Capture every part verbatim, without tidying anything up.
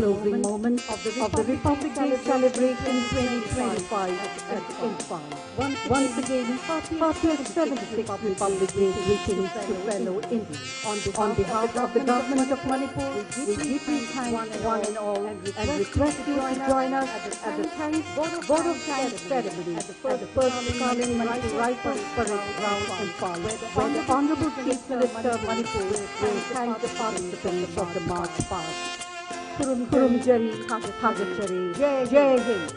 closing moments of the Republic Day celebration twenty twenty-five at Imphal. Once again, heartiest seventy-sixth Republic Day greetings to fellow Indians. On behalf of the Government of Manipur, we deeply thank one and all and request you to join us at the thanks, vote of thanks ceremony at the first Parliament Rifle Parade Ground, Imphal, where the Honorable Chief Minister of Manipur will thank the participants of the march past. Khurumjari, khurumjari, thaga-, thagachari. Jai Hind.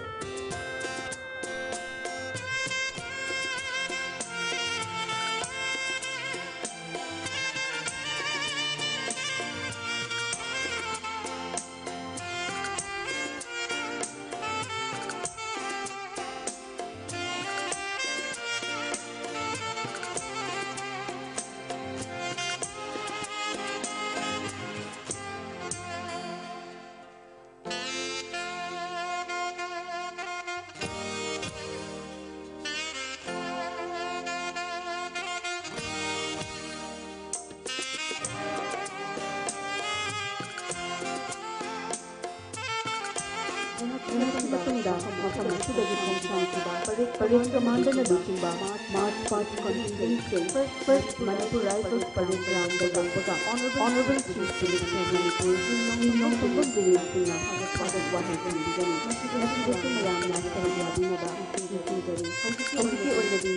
ꯃꯇꯨꯡꯗ ꯃꯐꯝ ꯑꯁꯤꯗꯒꯤ ꯈꯣꯡꯊꯥꯡꯈꯤꯕ parade ꯀꯃꯥꯟꯗꯔꯅ ꯂꯨꯆꯤꯡꯕ march past ꯀꯟꯇꯤꯟꯖꯦꯟꯠꯁꯤꯡ first Manipur Rifles parade ground ꯌꯧꯕꯒ honourable chief minister Manipur Nongthombam Biren ꯁꯤꯡꯅ ꯊꯥꯒꯠ ꯋꯥꯍꯩ ꯊꯝꯕꯤꯒꯅꯤ꯫ ꯃꯁꯤꯗꯁꯨ ꯃꯌꯥꯝꯅ ꯁꯔꯨꯛ ꯌꯥꯕꯤꯅꯕ ꯅꯤꯡꯁꯤꯡꯖꯔꯤ꯫ ꯍꯧꯖꯤꯛꯀꯤ ꯑꯣꯏꯅꯗꯤ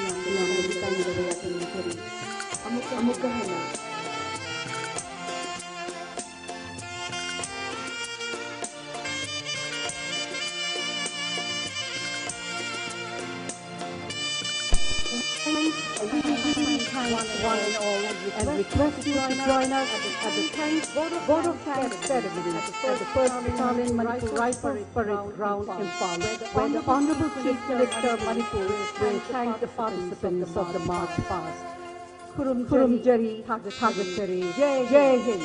ꯃꯌꯥꯝꯗ ꯌꯥꯝꯅ ꯇꯥꯏꯅꯕ ꯌꯥꯁꯤꯟꯅꯖꯔꯤ꯫ ꯑꯃꯨꯛ ꯑꯃꯨꯛꯀ ꯍꯟꯅ and request you to join us at the thanks, vote of thanks ceremony at the first Parliament Rifle Parade Ground, Imphal, where the Honorable Chief Minister of Manipur will thank the participants of the march past. Khurumjari, thaga-, thagachari. Jai Hind.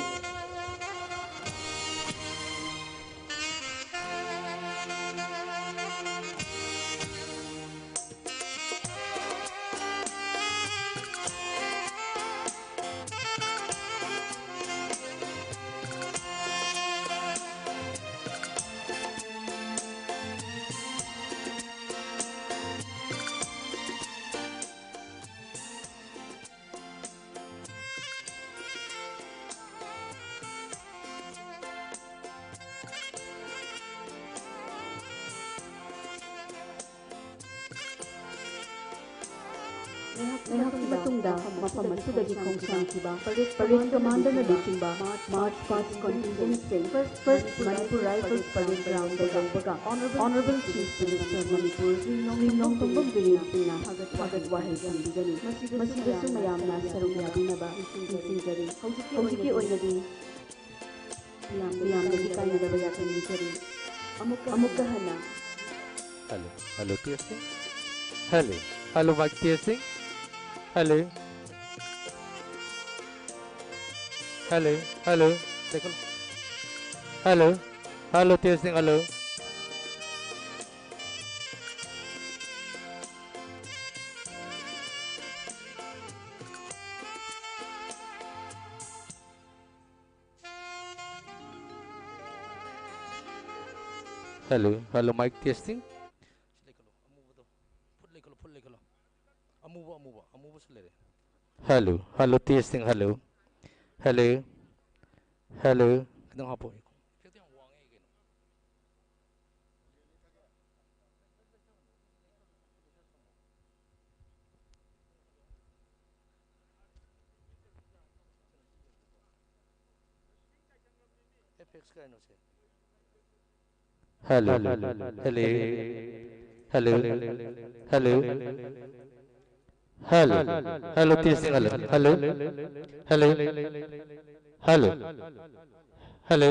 ꯉꯥꯏꯍꯥꯛꯀꯤ ꯃꯇꯨꯡꯗ ꯃꯐꯝ ꯑꯁꯤꯗꯒꯤ ꯈꯣꯡꯁꯥꯟꯈꯤꯕ parade ꯀꯃꯥꯟꯗꯔꯅ ꯂꯨꯆꯤꯡꯕ march past ꯀꯟꯇꯤꯟꯖꯦꯟꯠꯁꯤꯡ first Manipur Rifles parade ground ꯌꯧꯕꯒ honourable chief minister Manipur Shri Nongthombam Biren ꯁꯤꯡꯅ ꯊꯥꯒꯠ ꯋꯥꯍꯩ ꯊꯝꯕꯤꯒꯅꯤ꯫ ꯃꯁꯤꯗꯁꯨ ꯃꯌꯥꯝꯅ ꯁꯔꯨꯛ ꯌꯥꯕꯤꯅꯕ ꯅꯤꯡꯁꯤꯡꯖꯔꯤ꯫ ꯍꯧꯖꯤꯛꯀꯤ ꯑꯣꯏꯅꯗꯤ ꯃꯤꯌꯥꯝꯗꯒꯤ ꯀꯥꯏꯅꯗꯕ ꯌꯥꯊꯪ ꯅꯤꯖꯔꯤ꯫ ꯑꯃꯨꯛꯀ ꯍꯟꯅ꯫ Hello, hello, testing. Hello, hello, mic testing. Hello, hello, hello. देखो। Hello, hello, testing, hello. Hello, hello, mic testing. ꯁꯤ ꯂꯩꯈꯠꯂꯣ, ꯑꯃꯨꯕꯗꯣ꯫ Food ꯂꯩꯈꯠꯂꯣ, food ꯂꯩꯈꯠꯂꯣ꯫ ꯑꯃꯨꯕ, ꯑꯃꯨꯕ, ꯑꯃꯨꯕꯁꯨ ꯂꯩꯔꯦ꯫ Hello, hello, testing, hello. Hello, hello. ꯈꯤꯇꯪ ꯍꯥꯞꯄꯣ꯫ Effect ꯌꯥꯝ ꯋꯥꯡꯉꯦ ꯀꯩꯅꯣ꯫ Effects ꯀꯩꯅꯣ ꯁꯦ? Hello, hello, hello, hello, hello, hello, hello, testing, hello, hello, hello, hello,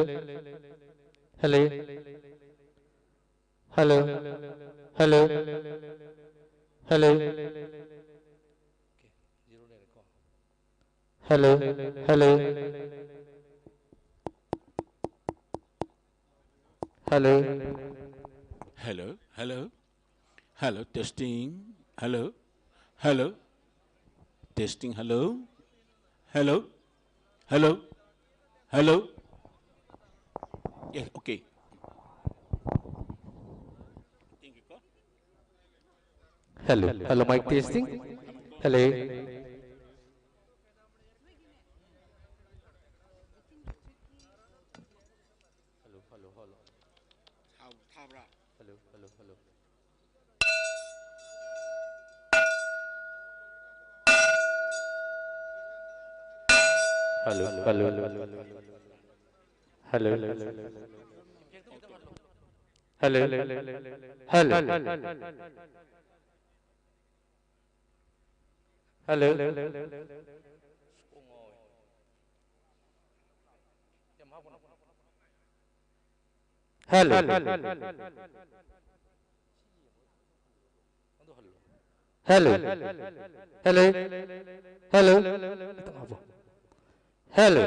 hello, hello, hello, hello, hello. Okay, zero ꯂꯩꯔꯦꯀꯣ꯫ Hello, hello, hello. Hello, hello, hello, testing. Hello, hello, testing. Hello, hello, hello, hello. Yes, okay. Hello, hello, mic testing. Hello. Hello, hello, hello. ꯊꯥꯕ꯭ꯔꯥ? Hello, hello, hello. Hello, hello. Hello. Hello. Hello. Hello. Hello. Hello. Hello. Hello. Hello.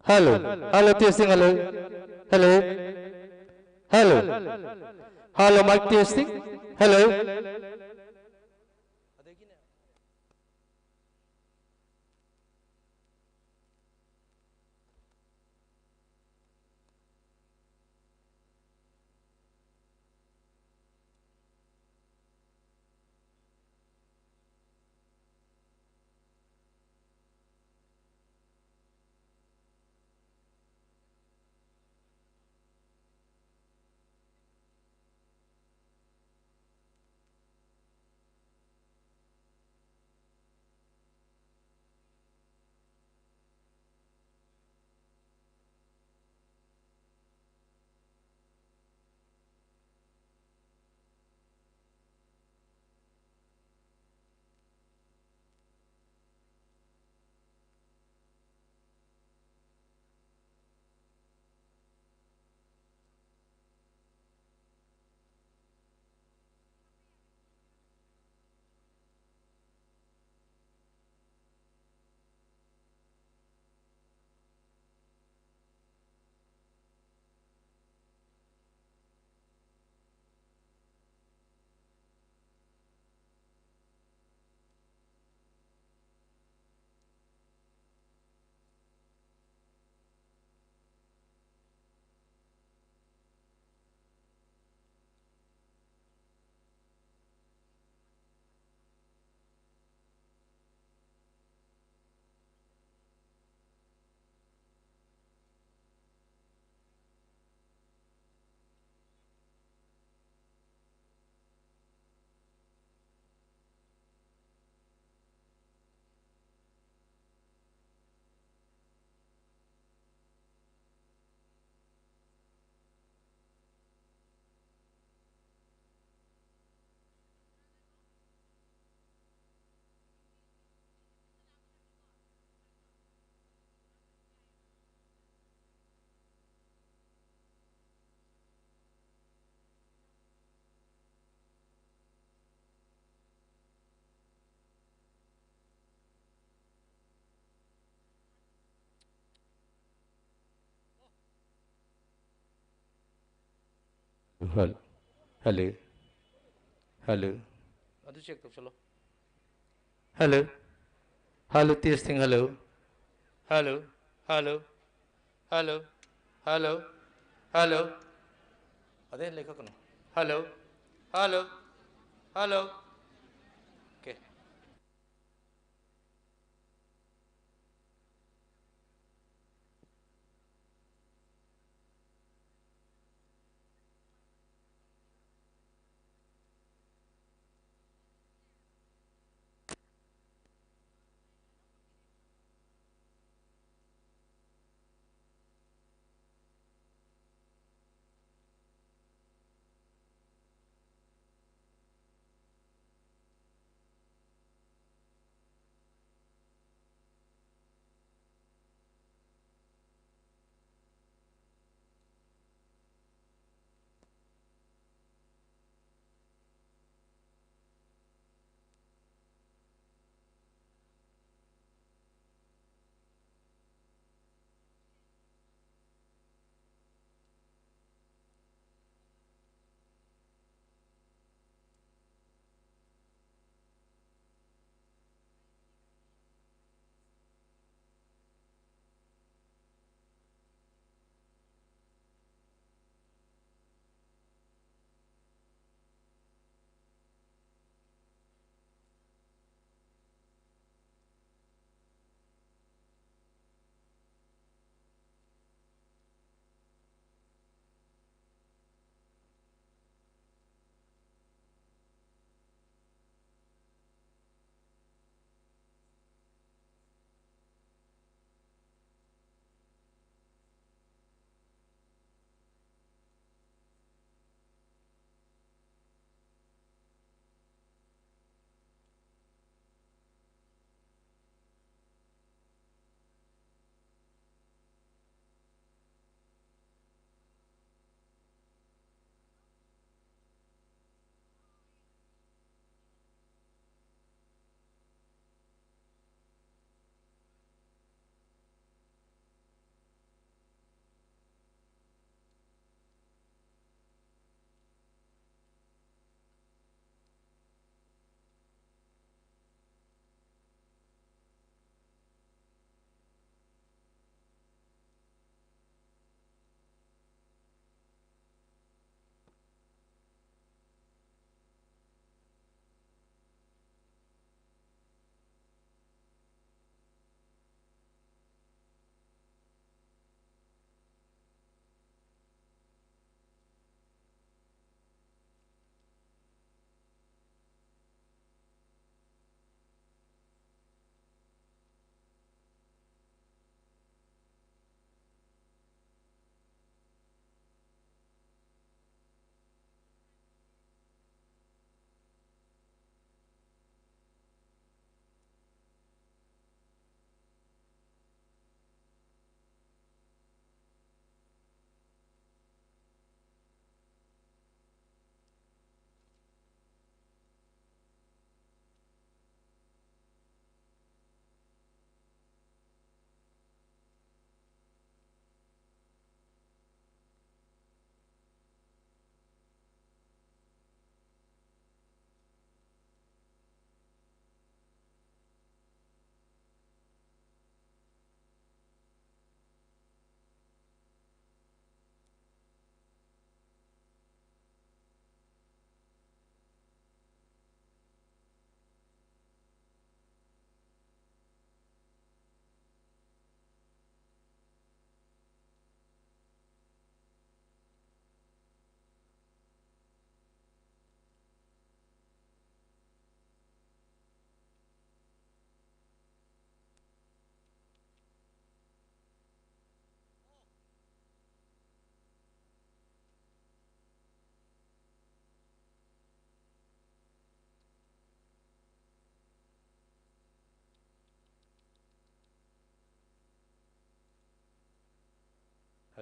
Hello. Hello, testing, hello. Hello. Hello. Hello, mic testing. Hello. Hello. Hello. Hello. ꯑꯗꯨ check ꯇꯧꯁꯜꯂꯣ꯫ Hello. Hello, testing, hello. Hello. Hello. Hello. Hello. Hello. ꯑꯗꯩ ꯂꯩꯈꯠꯀꯅꯨ꯫ Hello. Hello. Hello. Okay.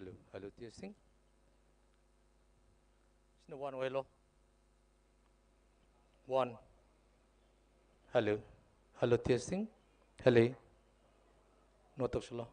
Hello, hello, testing. ꯁꯤꯅ one ꯑꯣꯏꯍꯜꯂꯣ꯫ One. Hello, hello, testing. Hello. Note ꯇꯧꯁꯜꯂꯣ꯫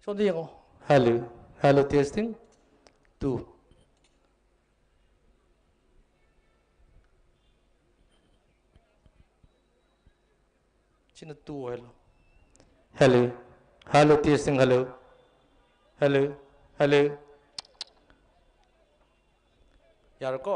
ꯁꯣꯝꯗ ꯌꯦꯡꯉꯣ꯫ Hello, hello, testing. Two. ꯁꯤꯅ ꯇꯨ ꯑꯣꯏꯍꯜꯂꯣ꯫ Hello, hello, testing, hello. Hello, hello. ꯌꯥꯔꯦꯀꯣ?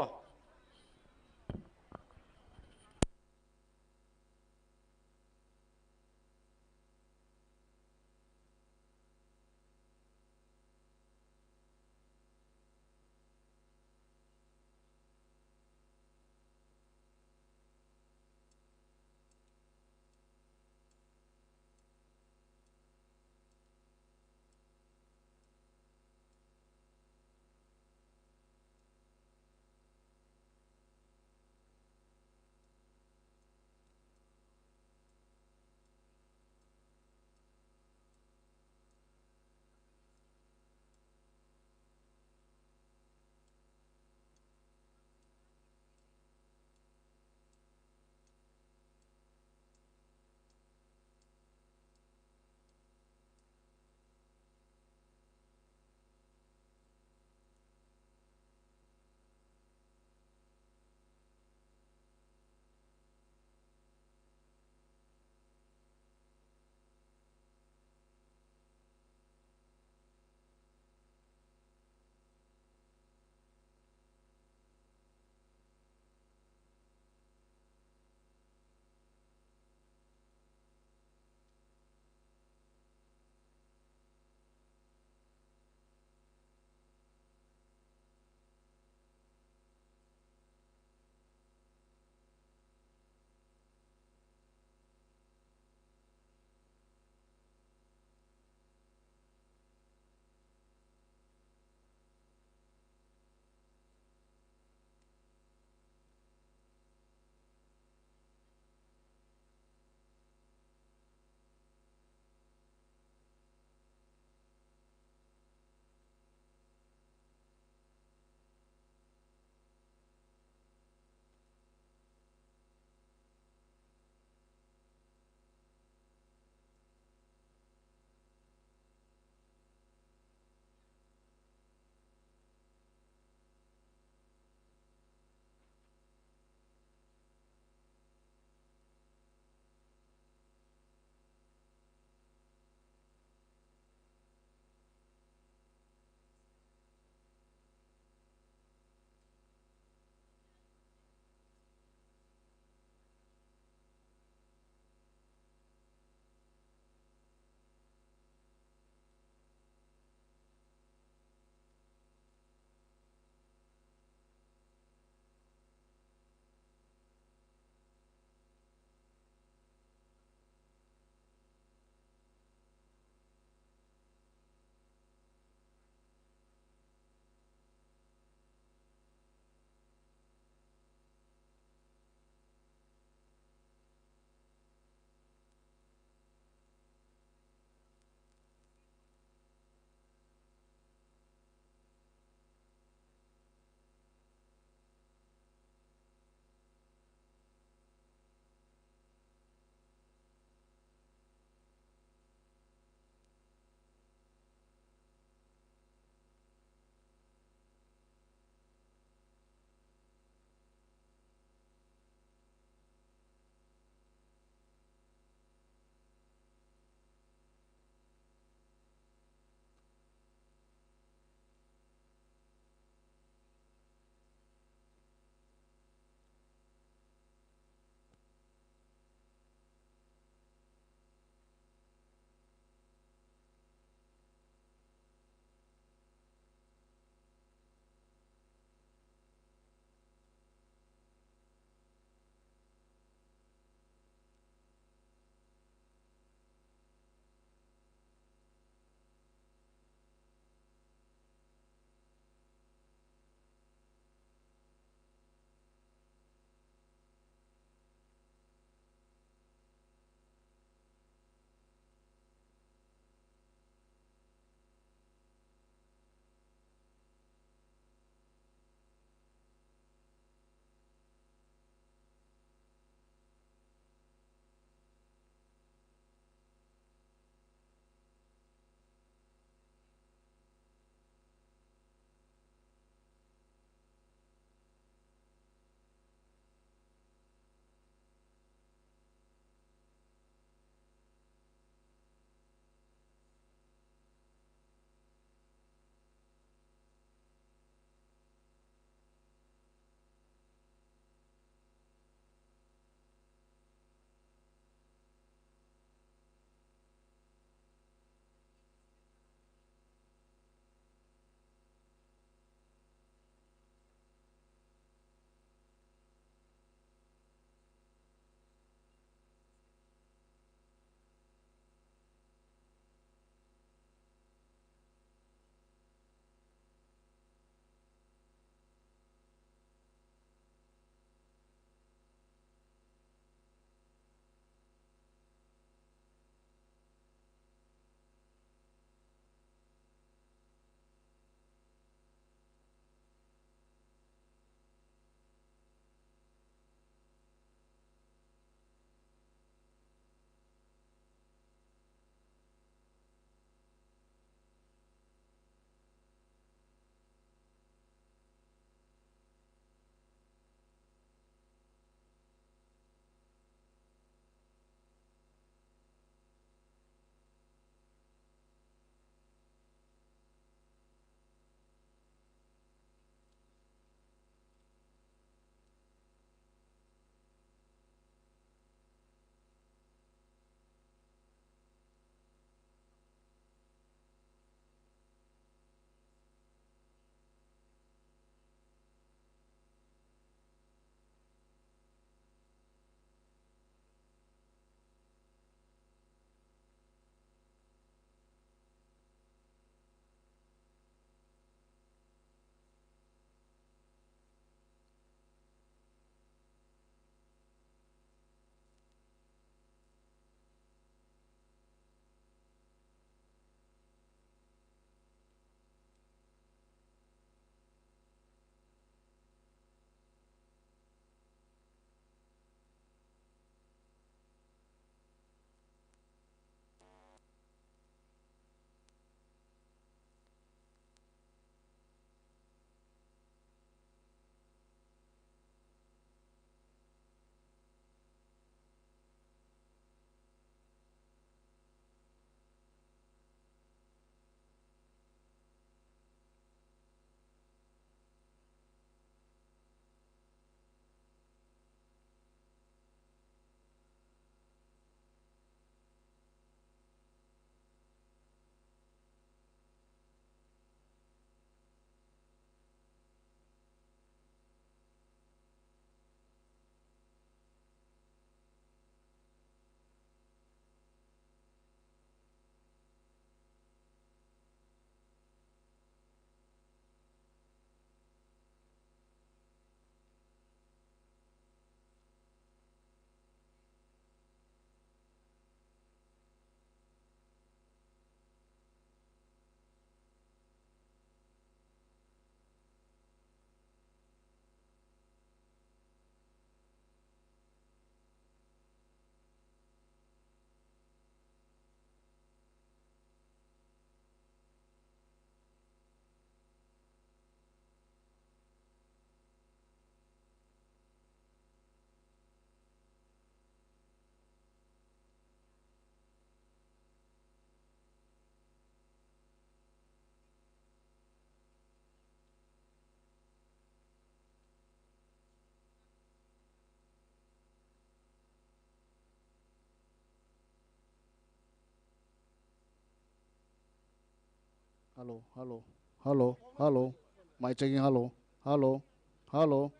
Hello, hello, hello, hello. Mic checking, hello, hello, hello,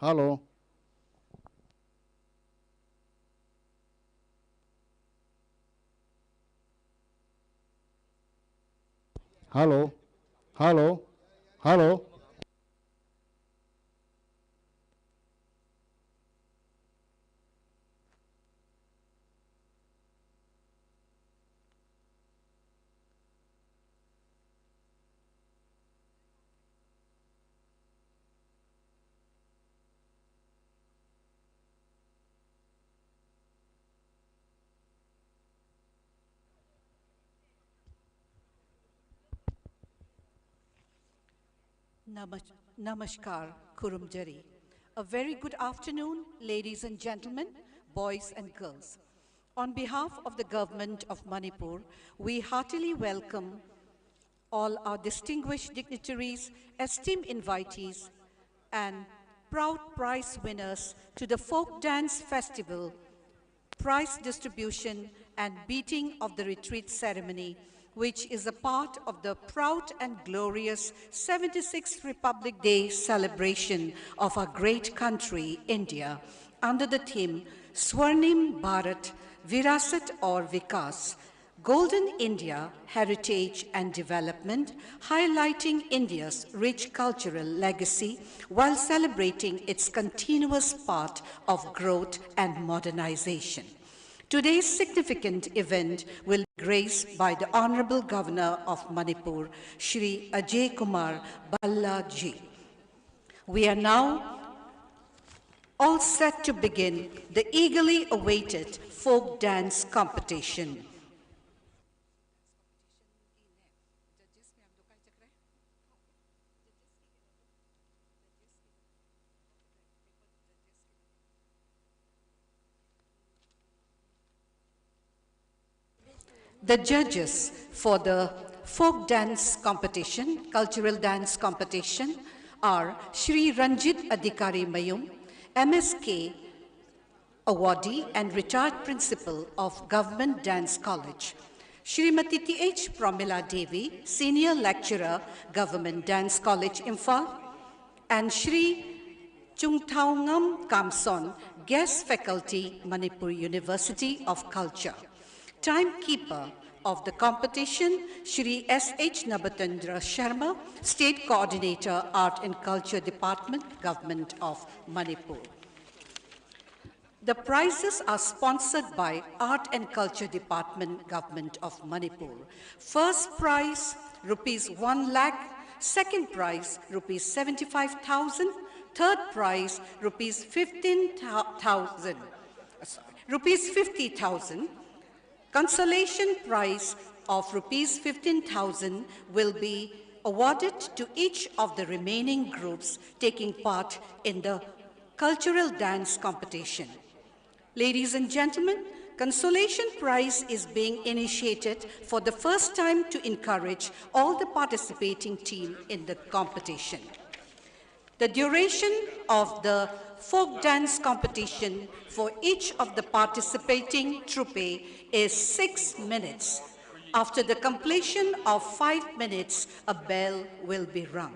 hello. Hello, hello, hello. Namaskar, Kurumjari. A very good afternoon, ladies and gentlemen, boys and girls. On behalf of the Government of Manipur, we heartily welcome all our distinguished dignitaries, esteemed invitees, and proud prize winners to the Folk Dance Festival prize distribution and beating of the retreat ceremony, which is a part of the proud and glorious seventy-sixth Republic Day celebration of our great country, India, under the theme Swarnim Bharat, Virasat aur Vikas, Golden India, Heritage and Development, highlighting India's rich cultural legacy while celebrating its continuous path of growth and modernization. Today's significant event will be graced by the Honorable Governor of Manipur, Shri Ajay Kumar Bhalla ji. We are now all set to begin the eagerly awaited folk dance competition. The judges for the folk dance competition, cultural dance competition, are Shri Ranjit Adhikari Mayum, M S K awardee and retired principal of Government Dance College, Srimati T H Pramila Devi, Senior Lecturer, Government Dance College, Imphal, and Shri Chungthaungam Kamson, Guest Faculty, Manipur University of Culture. Timekeeper of the competition, Shri S H Nabatendra Sharma, State Coordinator, Art and Culture Department, Government of Manipur. The prizes are sponsored by Art and Culture Department, Government of Manipur. First prize, rupees one lakh. Second prize, rupees seventy-five thousand. Third prize, rupees fifteen thousand. Rupees fifty thousand. Consolation prize of rupees fifteen thousand will be awarded to each of the remaining groups taking part in the cultural dance competition. Ladies and gentlemen, consolation prize is being initiated for the first time to encourage all the participating team in the competition. The duration of the folk dance competition for each of the participating troupe is six minutes. After the completion of five minutes, a bell will be rung.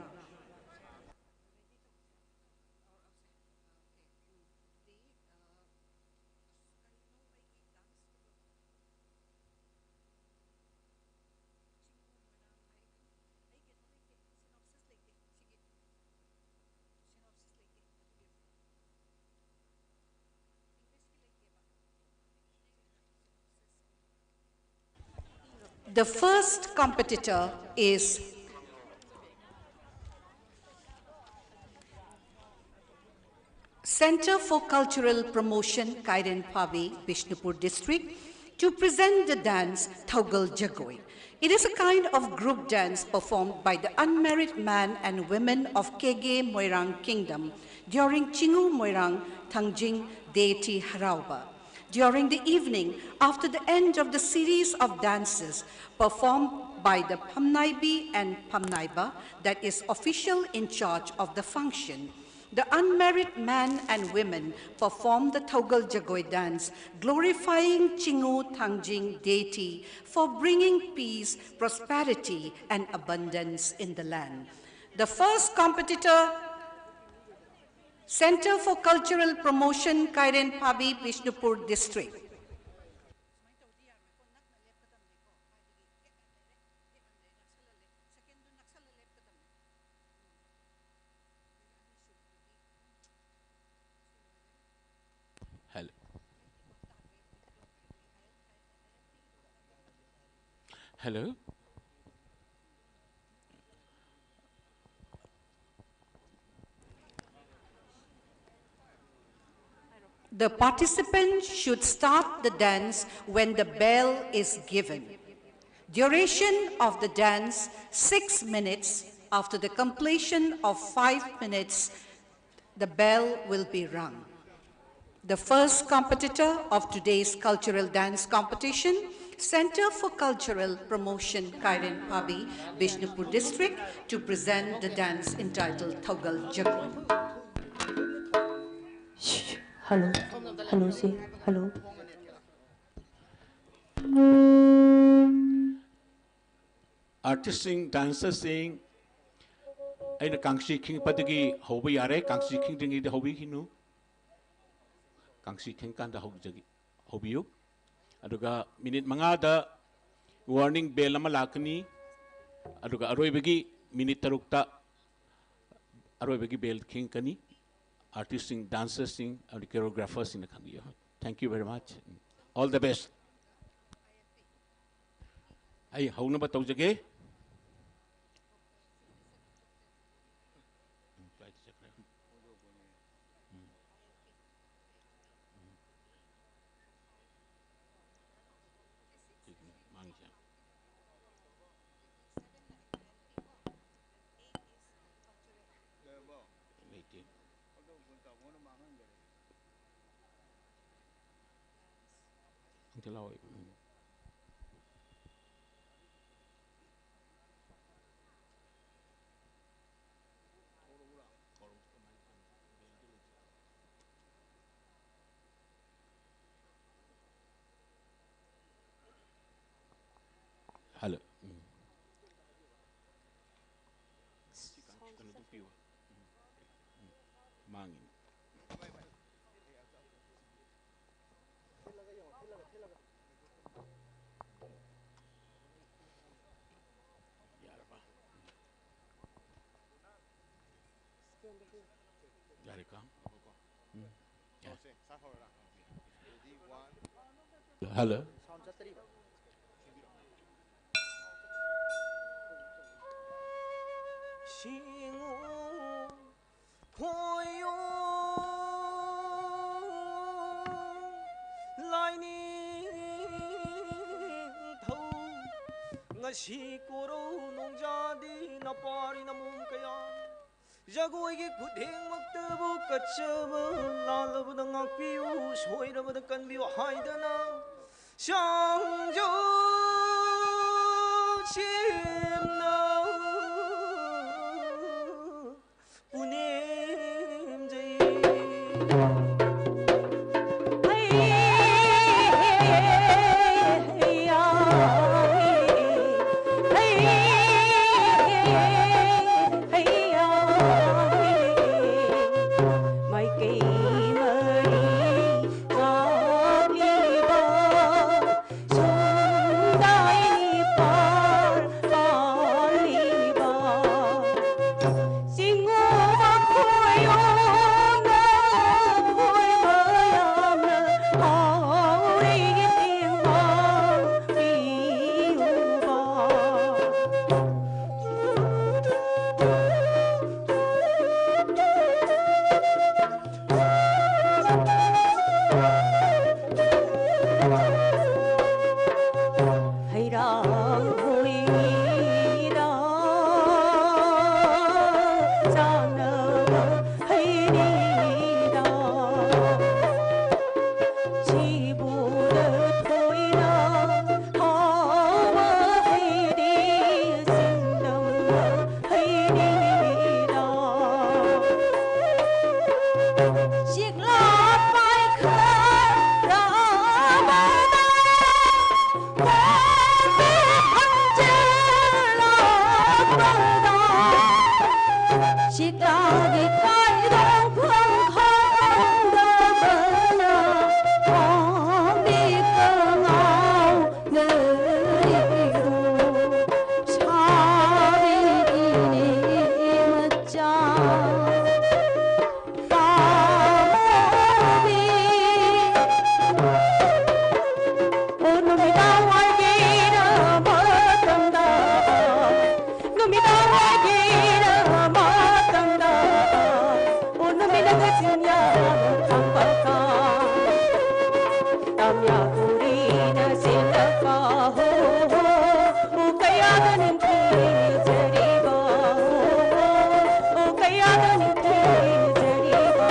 The first competitor is Center for Cultural Promotion, Kairen Phavi, Bishnupur District, to present the dance Thogal Jagoi. It is a kind of group dance performed by the unmarried man and women of Kege Moirang Kingdom during Chingu Moirang Thangjing Deity Harauba. During the evening, after the end of the series of dances performed by the Phamnaibi and Phamnaiba, that is official in charge of the function, The unmarried men and women perform the Thougal Jagoi dance, glorifying Chingu Thangjing deity for bringing peace, prosperity, and abundance in the land. The first competitor, Center for Cultural Promotion, Kairen Phabi, Bishnupur District. Hello. Hello. The participant should start the dance when the bell is given. Duration of the dance, six minutes. After the completion of five minutes, the bell will be rung. The first competitor of today's cultural dance competition, Center for Cultural Promotion, Kairen Phabi, Bishnupur District, to present the dance entitled Thougal Jagoi. Hello. Hello, say hello. Artistꯁꯤꯡ, dancerꯁꯤꯡ, ꯑꯩꯅ ꯀꯥꯡꯁꯤ ꯈꯤꯡꯄꯗꯒꯤ ꯍꯧꯕ ꯌꯥꯔꯦ꯫ ꯀꯥꯡꯁꯤ ꯈꯤꯡꯗ꯭ꯔꯤꯉꯩꯗ ꯍꯧꯕꯤꯈꯤꯅꯨ꯫ ꯀꯥꯡꯁꯤ ꯈꯤꯡꯀꯥꯟꯗ ꯍꯧꯖꯒꯤ ꯍꯧꯕꯤꯌꯨ꯫ ꯑꯗꯨꯒ minute ꯃꯉꯥꯗ warning bell ꯑꯃ ꯂꯥꯛꯀꯅꯤ꯫ ꯑꯗꯨꯒ ꯑꯔꯣꯏꯕꯒꯤ minute ꯇꯔꯨꯛꯇ ꯑꯔꯣꯏꯕꯒꯤ bell ꯈꯤꯡꯀꯅꯤ꯫ Artistꯁꯤꯡ, dancerꯁꯤꯡ ꯑꯃꯗꯤ choreographerꯁꯤꯡꯅ ꯈꯪꯕꯤꯌꯨ꯫ Thank you very much. All the best. ꯑꯩ ꯍꯧꯅꯕ ꯇꯧꯖꯒꯦ꯫ ꯄꯤꯌꯨ꯫ ꯎꯝ꯫ ꯃꯥꯡꯉꯤꯅꯤ꯫ ꯌꯥꯔꯕ? ꯌꯥꯔꯦꯀꯣ? ꯎꯝ꯫ ꯌꯥꯔꯦ꯫ ꯍꯜꯂꯣ꯫ ꯁꯤꯡꯉꯨ ꯈꯣꯏꯌꯨ ꯂꯥꯏꯅꯤꯡꯊꯧ, ꯉꯁꯤ ꯀꯣꯔꯧ ꯅꯣꯡꯖꯥꯗꯤ ꯅꯄꯥꯔꯤ ꯅꯃꯣꯝ ꯀꯌꯥ꯫ ꯖꯒꯣꯏꯒꯤ ꯈꯨꯊꯦꯡꯃꯛꯇꯕꯨ ꯀꯠꯆꯕ ꯂꯥꯜꯂꯕꯗ ꯉꯥꯛꯄꯤꯌꯨ, ꯁꯣꯏꯔꯕꯗ ꯀꯟꯕꯤꯌꯨ ꯍꯥꯏꯗꯅ ꯆꯥꯡꯖꯧ ꯁꯦꯝꯅ ꯄꯨꯅꯦꯝꯖꯩ꯫ ꯃꯥꯏꯀꯩ ꯃꯔꯤ ꯉꯥꯛꯂꯤꯕ, ꯁꯨꯝꯗꯥꯏ ꯄꯥꯔ ꯄꯥꯜꯂꯤꯕ, ꯆꯤꯡꯉꯨ ꯃꯈꯣꯏꯔꯣꯝꯅ ꯆꯤꯇꯥꯒꯤ ꯀꯥꯏꯗꯣꯡꯐꯝ ꯈꯪꯗꯕꯅ ꯈꯣꯡꯕꯤ ꯀꯉꯥꯎ ꯅꯔꯤꯗꯨ ꯁꯥꯕꯤꯅꯤ ꯃꯆꯥ ꯄꯥꯝꯃꯨꯕꯤ꯫ ꯑꯣ ꯅꯨꯃꯤꯗꯥꯡ ꯋꯥꯏꯒꯦꯔ ꯃꯇꯝꯗ ꯅꯨꯃꯤꯗꯥꯡ ꯋꯥꯏꯒꯦꯔ ꯃꯇꯝꯗ, ꯑꯣ ꯅꯨꯃꯤꯠꯅꯒ ꯆꯤꯡꯌꯥ ꯊꯝꯕꯀ, ꯇꯝꯌꯥ ꯄꯨꯔꯤꯅ ꯆꯦꯜꯂꯀ, ꯍꯣ, ꯍꯣ, ꯍꯣ, ꯀꯌꯥꯗ ꯅꯤꯡꯊꯤꯖꯔꯤꯕ, ꯍꯣ, ꯍꯣ, ꯍꯣ, ꯀꯌꯥꯗ ꯅꯤꯡꯊꯤꯖꯔꯤꯕ꯫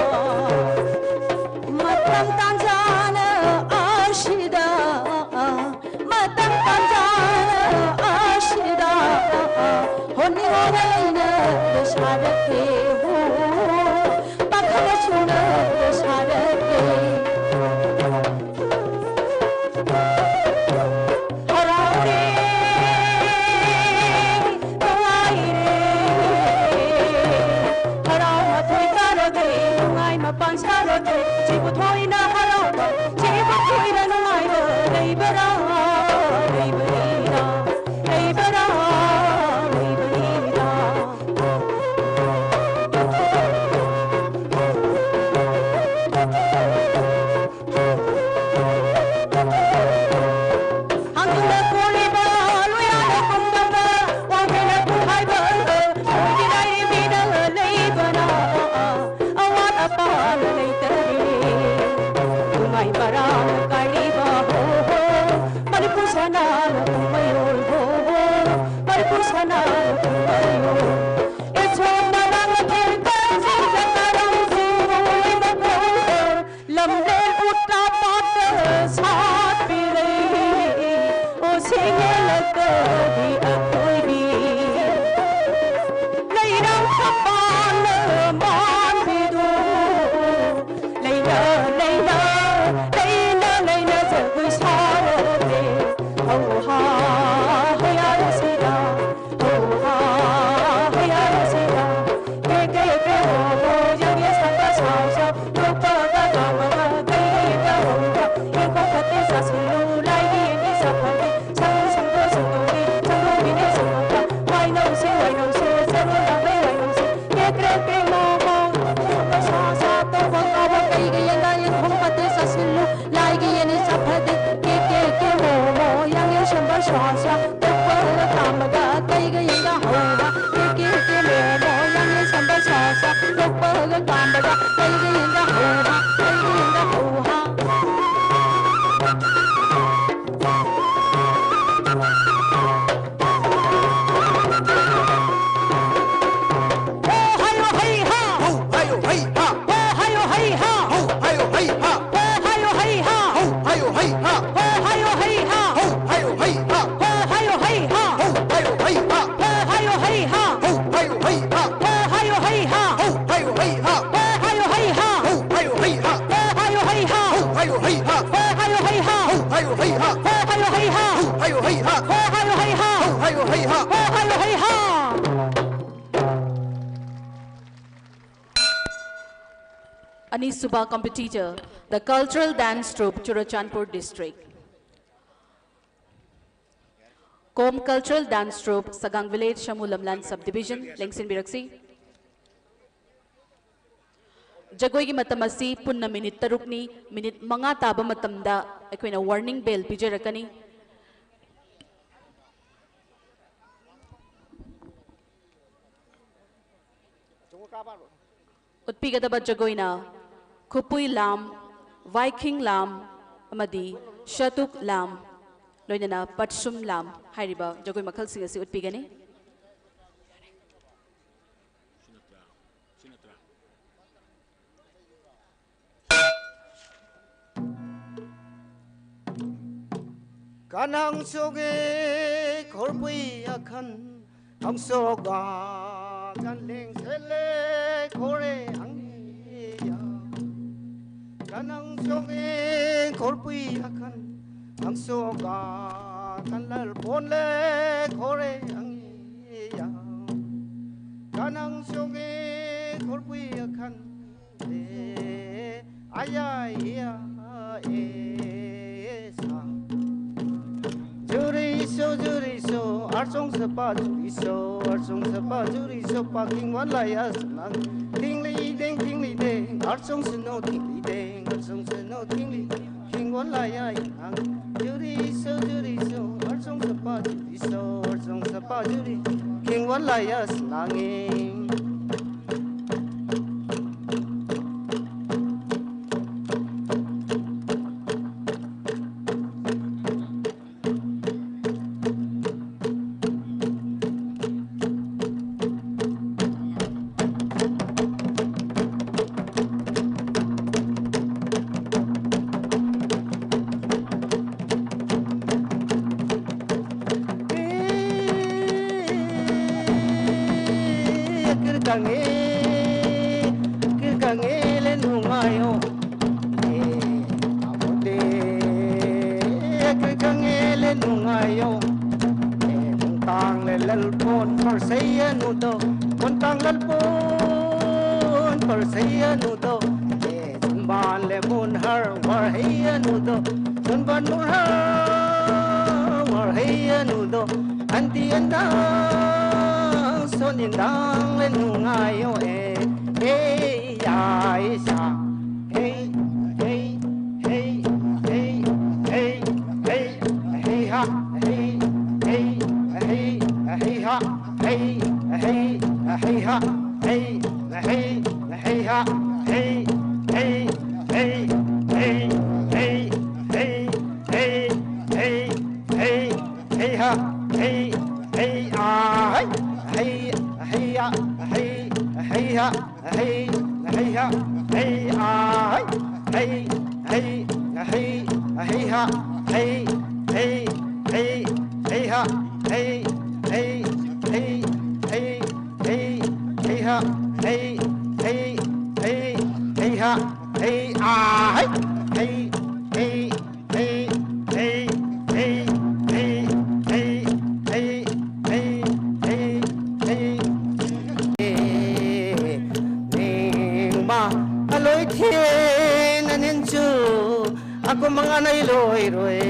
ꯃꯇꯝ ꯇꯥꯟꯖꯥꯅ ꯑꯁꯤꯗ ꯃꯇꯝ ꯇꯥꯟꯖꯥꯅ ꯑꯁꯤꯗ ꯍꯣꯅꯤ ꯍꯣꯅ ꯂꯩꯅ ꯁꯥꯔꯛꯀꯦ ꯍꯣ ꯄꯥꯈꯪ ꯃꯆꯨꯅ ꯁꯥꯔꯛꯀꯦ꯫ ꯍꯔꯥꯎꯔꯦ ꯅꯨꯡꯉꯥꯏꯔꯦ ꯍꯔꯥꯎ ꯃꯊꯣꯏ ꯀꯥꯔꯒꯦ ꯅꯨꯡꯉꯥꯏ ꯃꯄꯥꯟ ꯁꯥꯔꯒꯦ ꯁꯤꯕꯨ ꯊꯣꯏꯅ ꯍꯔꯥꯎꯕ ꯁꯤꯕꯨ ꯊꯣꯏꯅ ꯅꯨꯡꯉꯥꯏꯕ ꯂꯩꯕꯔꯥ ꯂꯩꯕꯔꯤꯔꯥ ꯂꯩꯕꯔꯥ ꯂꯩꯕꯔꯤꯔꯥ꯫ ꯑꯅꯤꯁꯨꯕ competitor, the Cultural Dance Troupe, Churachandpur District. Kom Cultural Dance Troupe, ꯁꯒꯥꯡ Village, ꯁꯃꯨ ꯂꯝꯂꯥꯟ Subdivision, ꯂꯦꯡꯁꯤꯟꯕꯤꯔꯛꯁꯤ꯫ ꯖꯒꯣꯏꯒꯤ ꯃꯇꯝ ꯑꯁꯤ ꯄꯨꯟꯅ ꯃꯤꯅꯤꯠ ꯇꯔꯨꯛꯅꯤ꯫ ꯃꯤꯅꯤꯠ ꯃꯉꯥ ꯇꯥꯕ ꯃꯇꯝꯗ ꯑꯩꯈꯣꯏꯅ warning bell ꯄꯤꯖꯔꯛꯀꯅꯤ꯫ ꯎꯠꯄꯤꯒꯗꯕ ꯖꯒꯣꯏꯅ ꯈꯨꯄꯨꯏ ꯂꯥꯝ, ꯋꯥꯏꯈꯤꯡ ꯂꯥꯝ ꯑꯃꯗꯤ ꯁꯇꯨꯛ ꯂꯥꯝ, ꯂꯣꯏꯅꯅ ꯄꯠꯁꯨꯝ ꯂꯥꯝ ꯍꯥꯏꯔꯤꯕ ꯖꯒꯣꯏ ꯃꯈꯜꯁꯤꯡ ꯑꯁꯤ ꯎꯠꯄꯤꯒꯅꯤ꯫ Kanang soge korpui akan, ang soga kan leng sele kore ang iya. Kanang soge korpui akan, ang soga kan lal pon le kore ang iya. Kanang soge korpui akan, aya iya esa. Juriso, juriso, arsong sepa juriso, arsong sepa juriso, paking walaya senang. Tingli ding, tingli ding, arsong seno tingli ding, arsong seno tingli ding, king walaya yang. Juriso, juriso, arsong sepa juriso, arsong sepa juri, king walaya senanging. Kirkange, kirkange le nungayo. Eh, amote, kirkange le nungayo. Eh, montang le lalpon parsaya nudo. Montang lalpon parsaya nudo. Ban le mun har war hei anu do, sun ban mun har war hei anu do, anti andang sun indang le nu ngai o e, e ya e sa, hey, hey, hey, hey, hey, hey, hey ha, hey, hey, hey, hey ha, hey, hey, hey ha, hey, hey, hey ha, hey, hey, hey, hey, hey, hey, hey, hey, hey, hey ha, hey, hey, ah, hey, hey, hey, ah, hey, hey, ha, hey, hey, ha, hey, ah, hey, hey, hey, hey, hey, ha, hey, hey, hey, hey, ha, hey, hey, hey, hey, hey, hey, ha, hey, hey, hey, hey, ha, hey, ah, hey, hey, hey, hey, hey, hey, hey, hey, hey, hey, hey, hey, hey, hey, hey, ma, aloi thien anin chu, akumang anai loi roi.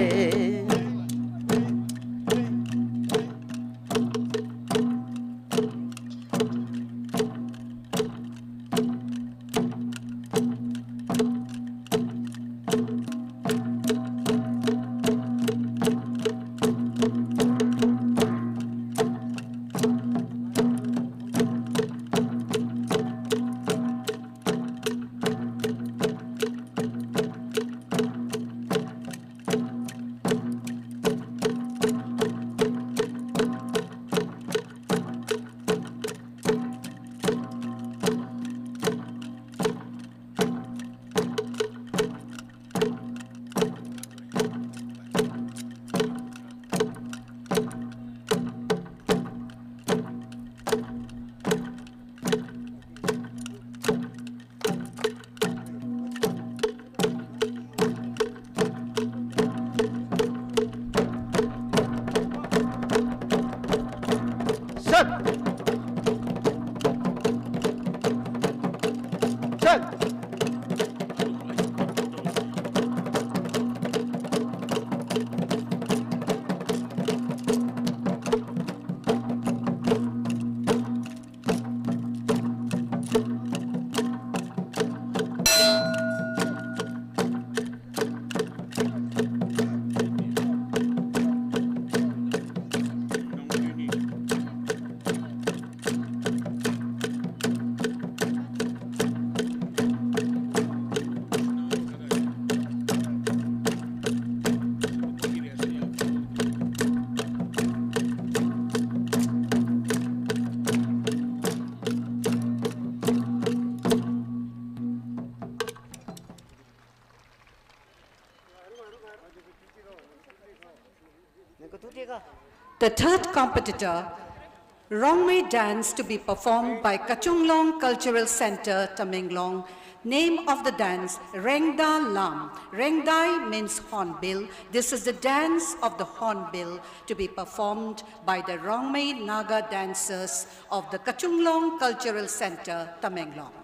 The third competitor, Rongmei dance to be performed by Kachunglong Cultural Center, Tamenglong. Name of the dance, Rengda Lam. Rengdai means hornbill. This is the dance of the hornbill to be performed by the Rongmei Naga dancers of the Kachunglong Cultural Center, Tamenglong.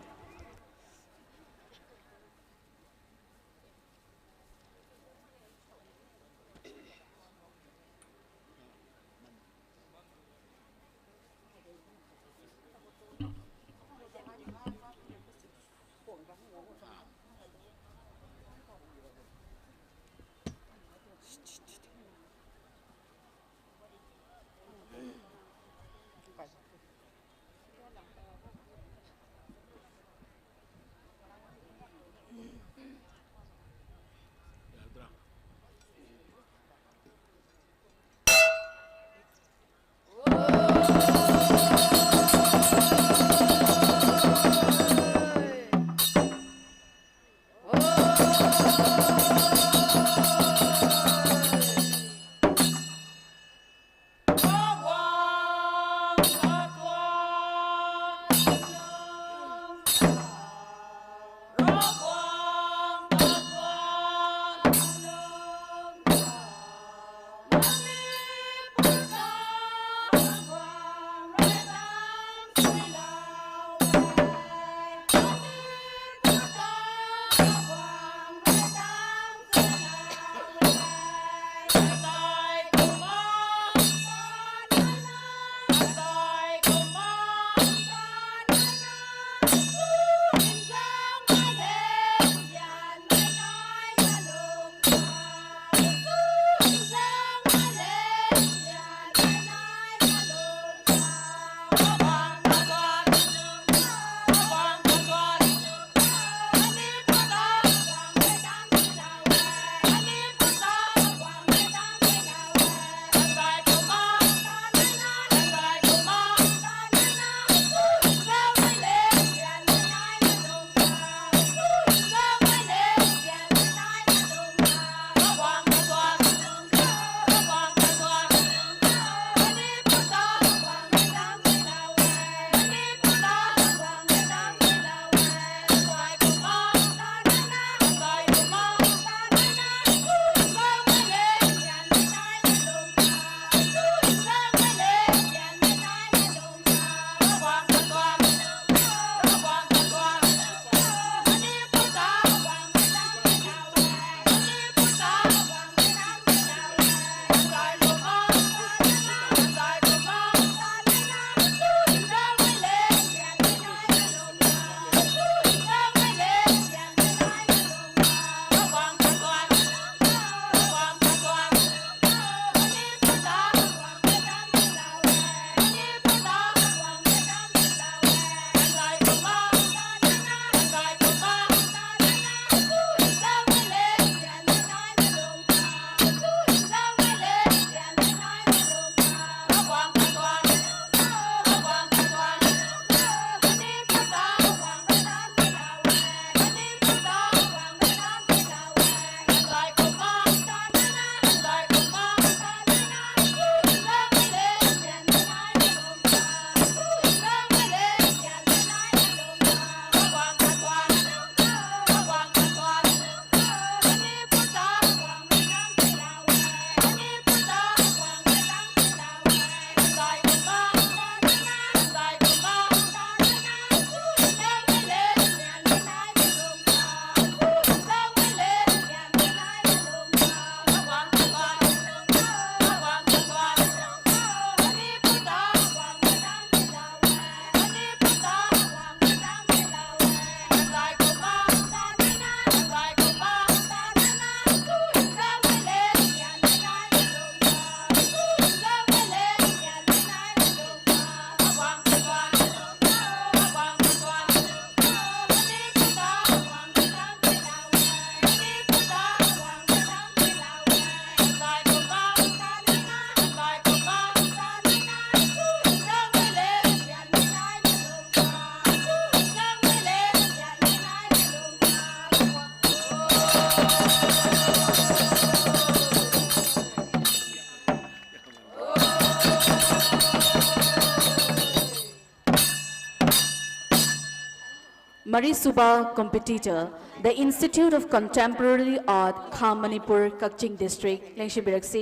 ꯃꯔꯤꯁꯨꯕ competitor, the Institute of Contemporary Art, ꯈꯥ ꯃꯅꯤꯄꯨꯔ, ꯀꯛꯆꯤꯡ district, ꯂꯦꯡꯁꯤꯟꯕꯤꯔꯛꯁꯤ꯫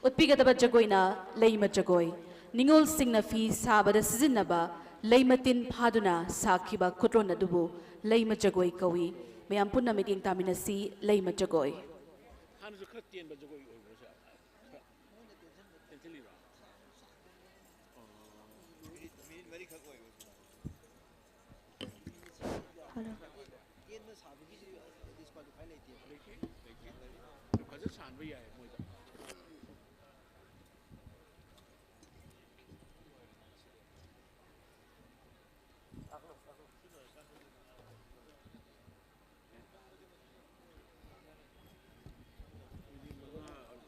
ꯎꯠꯄꯤꯒꯗꯕ ꯖꯒꯣꯏꯅ ꯂꯩꯃ ꯖꯒꯣꯏ꯫ ꯅꯤꯉꯣꯜꯁꯤꯡꯅ ꯐꯤ ꯁꯥꯕꯗ ꯁꯤꯖꯤꯟꯅꯕ ꯂꯩꯃ ꯇꯤꯟ ꯐꯥꯗꯨꯅ ꯁꯥꯈꯤꯕ ꯈꯨꯠꯂꯣꯟ ꯑꯗꯨꯕꯨ ꯂꯩꯃ ꯖꯒꯣꯏ ꯀꯧꯏ꯫ ꯃꯌꯥꯝ ꯄꯨꯟꯅ ꯃꯤꯠꯌꯦꯡ ꯇꯥꯃꯤꯟꯅꯁꯤ, ꯂꯩꯃ ꯖꯒꯣꯏ꯫ ꯍꯥꯟꯅꯁꯨ ꯈꯔ ꯇꯦꯟꯕ ꯖꯒꯣꯏ ꯑꯣꯏꯕ꯭ꯔꯣ ꯁꯦ? ꯈꯔ ꯇꯦꯟꯁꯤꯜꯂꯤꯔꯣ? ꯑꯣ꯫ ꯃꯤꯅꯤꯠ, ꯃꯤꯅꯤꯠ ꯃꯔꯤꯈꯛ ꯑꯣꯏꯕ꯫ ꯍꯜꯂꯣ꯫ ꯇꯦꯟꯅ ꯁꯥꯕꯒꯤꯗꯤ disqualify ꯂꯩꯇꯦꯕ꯫ ꯂꯩꯇꯦ, ꯂꯩꯇꯦ꯫ ꯐꯖꯅ ꯁꯥꯍꯟꯕ ꯌꯥꯏ ꯃꯣꯏꯗ꯫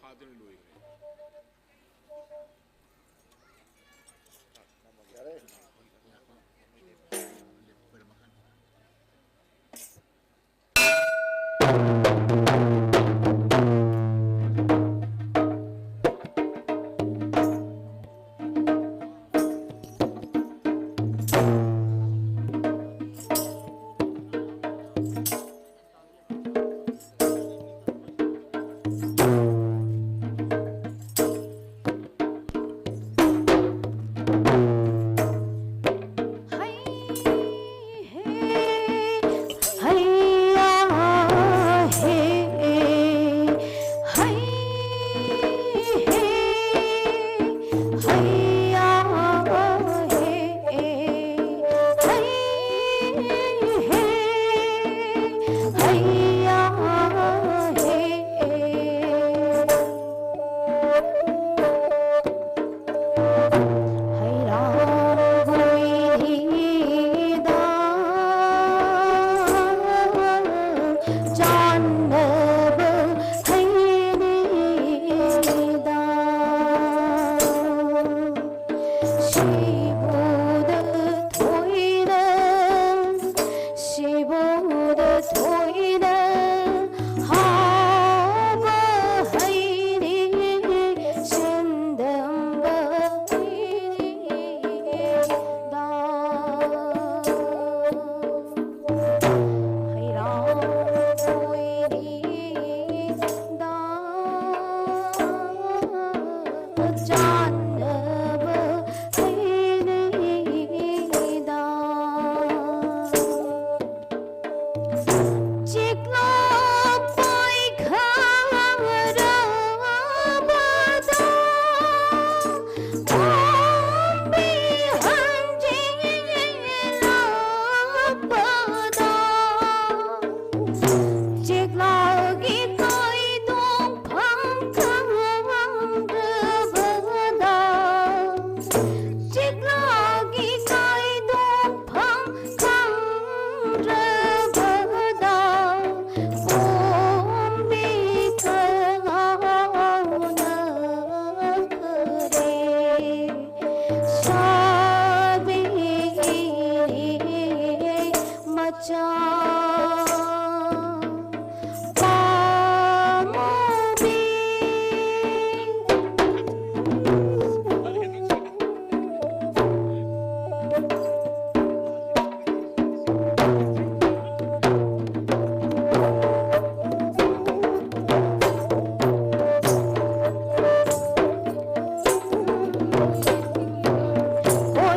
ꯐꯥꯗꯅ ꯂꯣꯏꯈ꯭ꯔꯦ꯫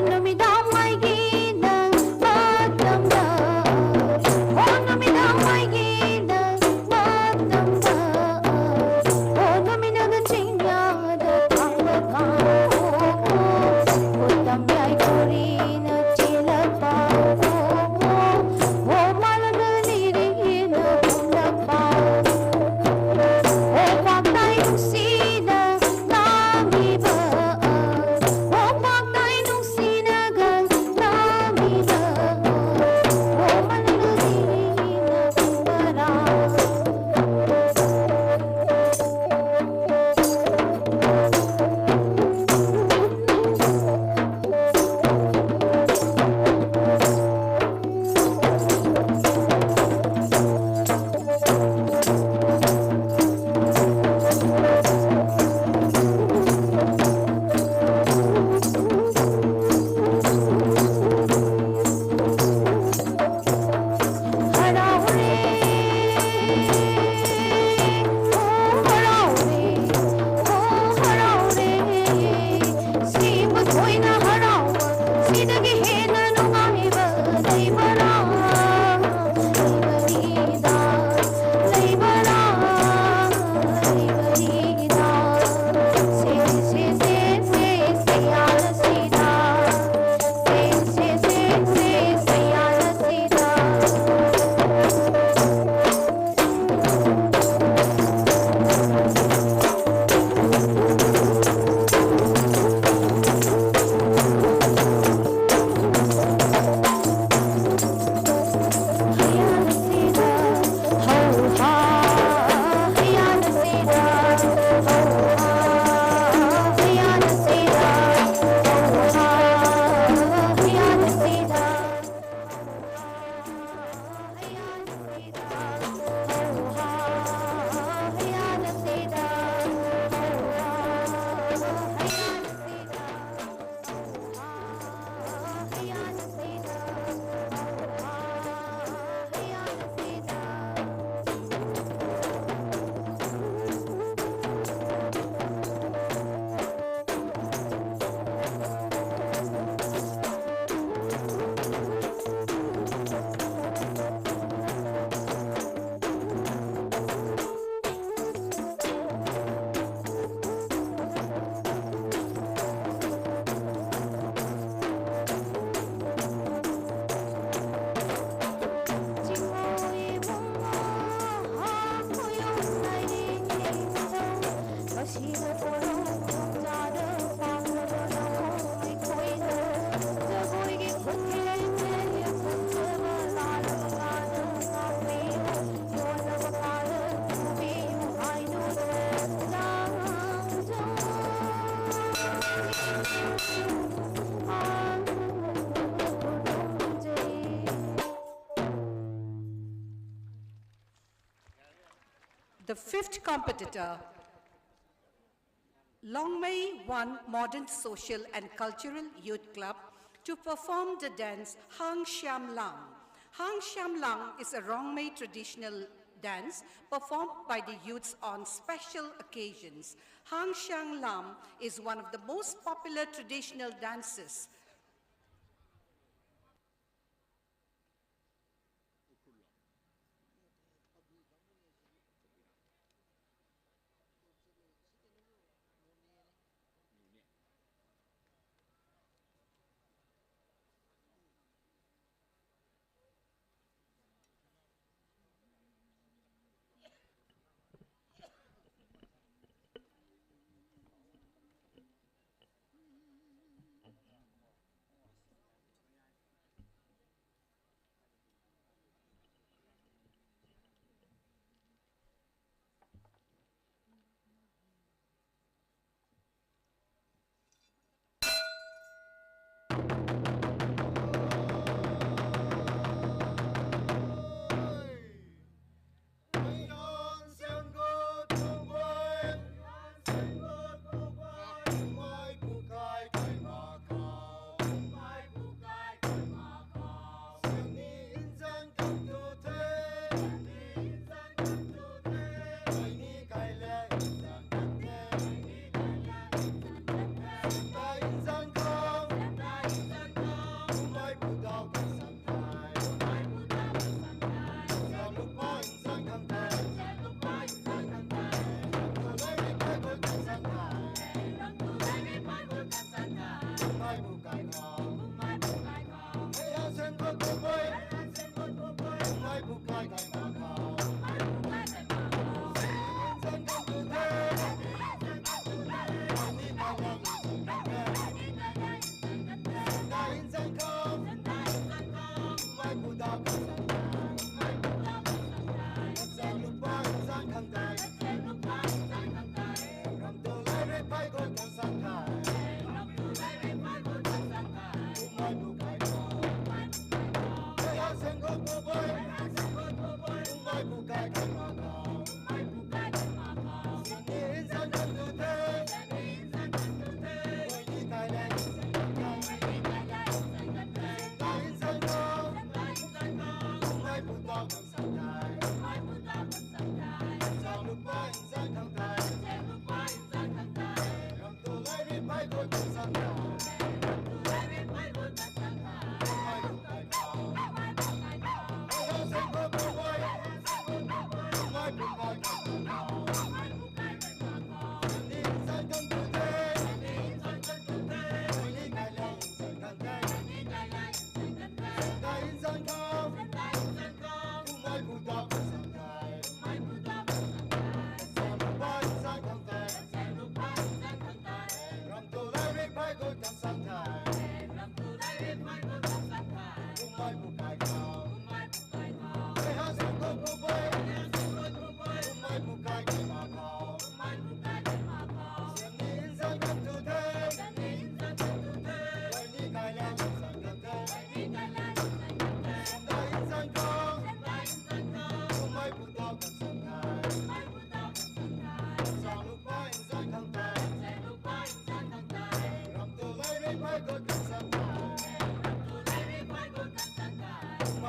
ꯅꯨꯃꯤꯗꯥꯡ ꯃꯥꯏꯒꯤ ꯅꯪ ꯃꯇꯝꯗ The fifth competitor, Longmei One Modern Social and Cultural Youth Club, to perform the dance Hang Xiam Lang. Hang Xiam Lang is a Rongmei traditional dance performed by the youths on special occasions. Hang Xiam Lang is one of the most popular traditional dances.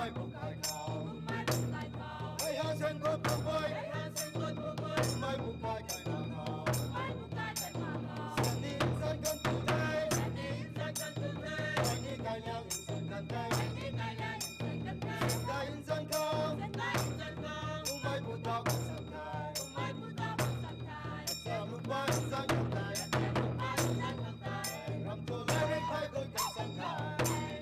Umai bukai kau. Umai bukai kau. Hei ha senggot bubai. Hei ha senggot bubai. Umai bukai kai ma kau. Umai bukai kai ma kau. Seni insan kan tudai. Seni insan kan tudai. Ini kai liang insan kan tai. Ini kai liang insan kan tai. Sengda insan kau. Sengda insan kau. Umai buta kan san tai. Umai buta kan san tai. Sa lupa insan kan tai. Sa lupa insan kan tai. Ram tu lari pai gun kan san tai.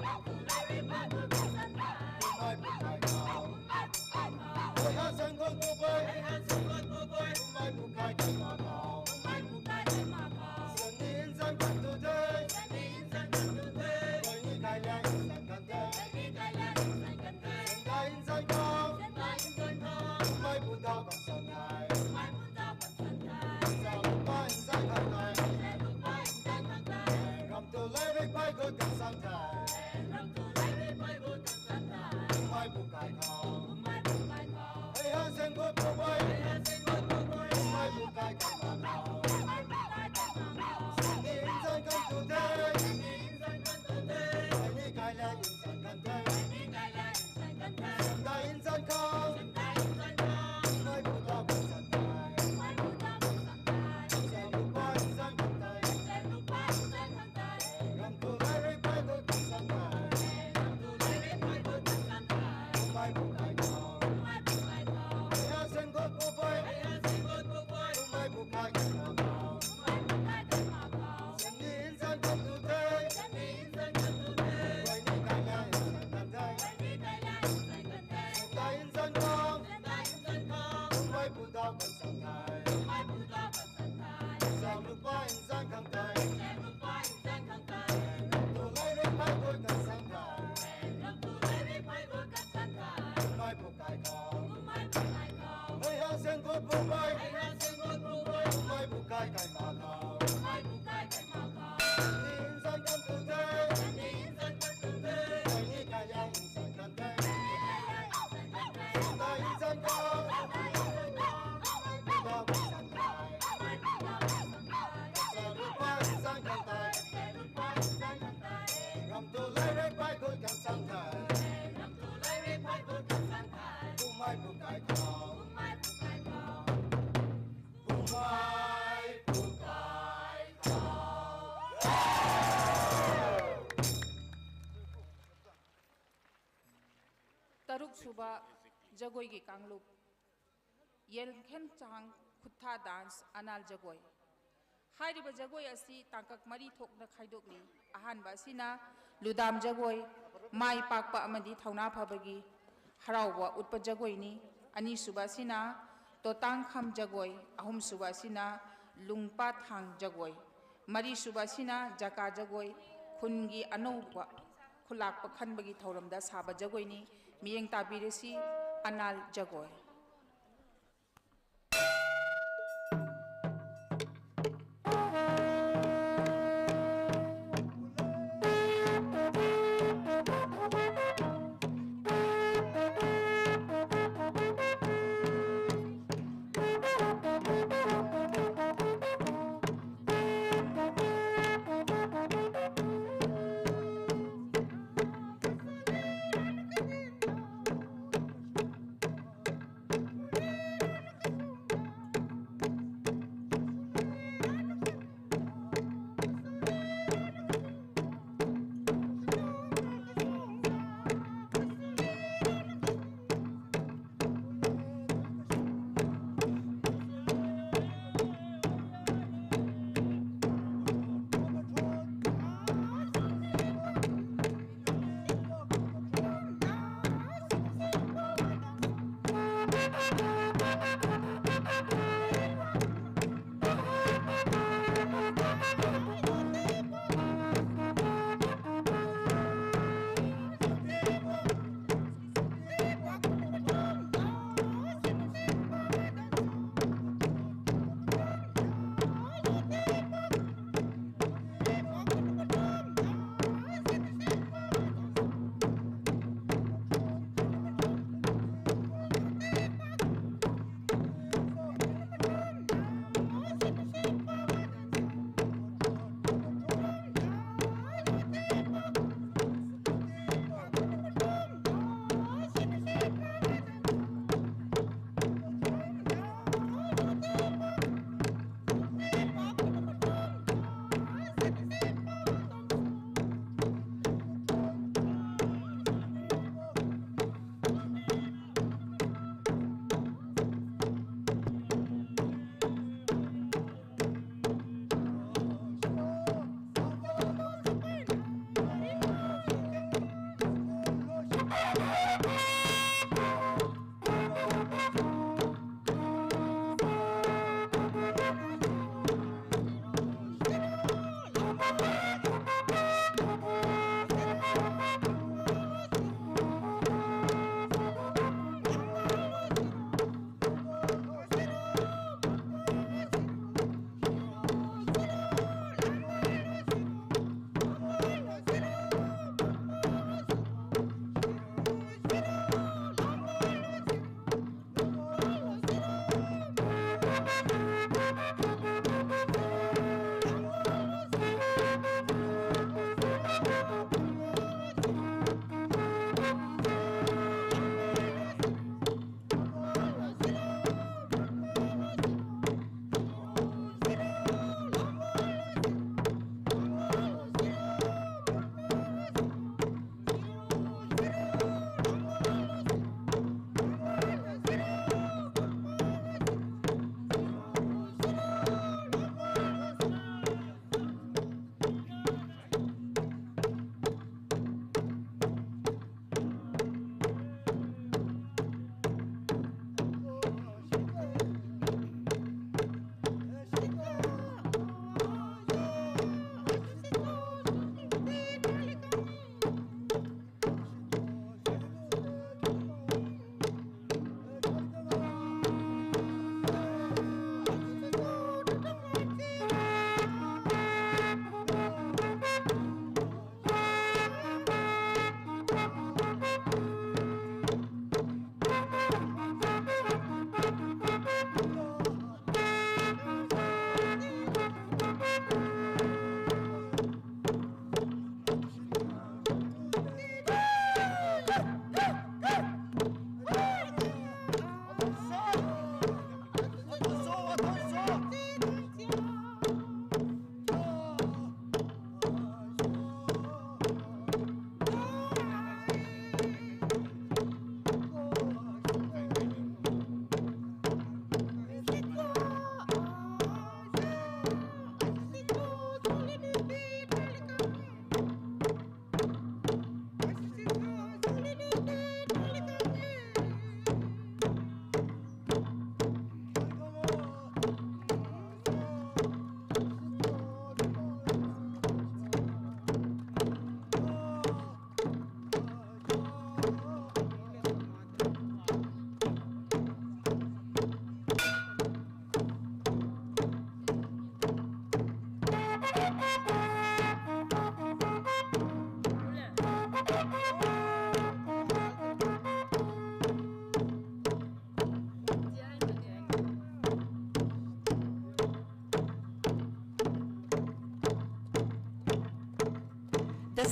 Ram tu lari pai gun kan san tai. Umai bukai kau. Umai bukai kau. Hei ha senggot bubai. Hei ha senggot bubai. Umai bukai kai ma kau. Umai bukai kai ma kau. Seni insan kan tudai. Seni insan kan tudai. Ini kai liang insan kan tai. Ini kai liang insan kan tai. Sengda insan kau. Sengda insan kau. Umai buta kan san tai. Umai buta kan san tai. Sa lupa insan kan tai. Sa lupa insan kan tai. Ram tu lari pai gun kan san tai. Ram tu lari pai gun kan san tai. Umai bukai kau. Umai bukai kau. Hei ha senggot bubai. Hei ha senggot bubai. Umai bukai ꯇꯔꯨꯛ ꯁꯨꯕ ꯖꯒꯣꯏꯒꯤ ꯀꯥꯡꯂꯨꯞ, ꯌꯦꯟꯈꯦꯟꯆꯥꯡ ꯈꯨꯠꯊꯥ dance Anal ꯖꯒꯣꯏ꯫ ꯍꯥꯏꯔꯤꯕ ꯖꯒꯣꯏ ꯑꯁꯤ ꯇꯥꯡꯀꯛ ꯃꯔꯤ ꯊꯣꯛꯅ ꯈꯥꯏꯗꯣꯛꯂꯤ꯫ ꯑꯍꯥꯟꯕ ꯑꯁꯤꯅ ꯂꯨꯗꯥꯝ ꯖꯒꯣꯏ, ꯃꯥꯏ ꯄꯥꯛꯄ ꯑꯃꯗꯤ ꯊꯧꯅꯥ ꯐꯕꯒꯤ ꯍꯔꯥꯎꯕ ꯎꯠꯄ ꯖꯒꯣꯏꯅꯤ꯫ ꯑꯅꯤꯁꯨꯕ ꯑꯁꯤꯅ ꯇꯣꯇꯥꯡꯈꯝ ꯖꯒꯣꯏ, ꯑꯍꯨꯝꯁꯨꯕ ꯑꯁꯤꯅ ꯂꯨꯡꯄꯥ ꯊꯥꯡ ꯖꯒꯣꯏ, ꯃꯔꯤꯁꯨꯕ ꯑꯁꯤꯅ ꯖꯀꯥ ꯖꯒꯣꯏ, ꯈꯨꯟꯒꯤ ꯑꯅꯧꯕ ꯈꯨꯂꯥꯛꯄ ꯈꯟꯕꯒꯤ ꯊꯧꯔꯝꯗ ꯁꯥꯕ ꯖꯒꯣꯏꯅꯤ꯫ ꯃꯤꯠꯌꯦꯡ ꯇꯥꯕꯤꯔꯁꯤ, ꯑꯅꯥꯜ ꯖꯒꯣꯏ꯫